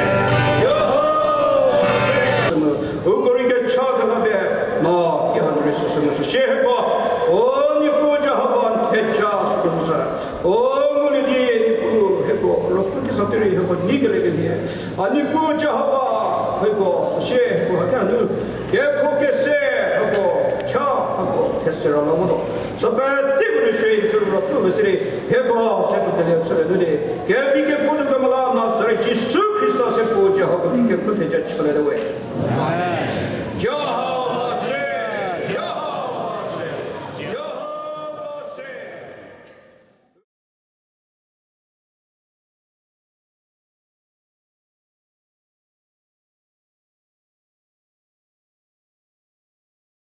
Jihova chü. Uko rei kecha kela pie, no, ki hanu rei süsü mu chüshie hieko, o Niepuu Jihova n theja süko süsü. O ngulie di Niepuu hieko, ruopfü kisa terei hieko nei kele kemhie. A Niepuu Jihova, hieko, süsie hieko haki hanu, kekho kese hieko, cha hieko, kese ra la motuo. Sü peteko rei shie n thuo ruopfü pesi di, hieko se tuo kelie chülie nu di, kevi kekuo tuo kemo la Nazaret Jisu Khrista se puo Jihova ki kekuo theja chülie tuo we.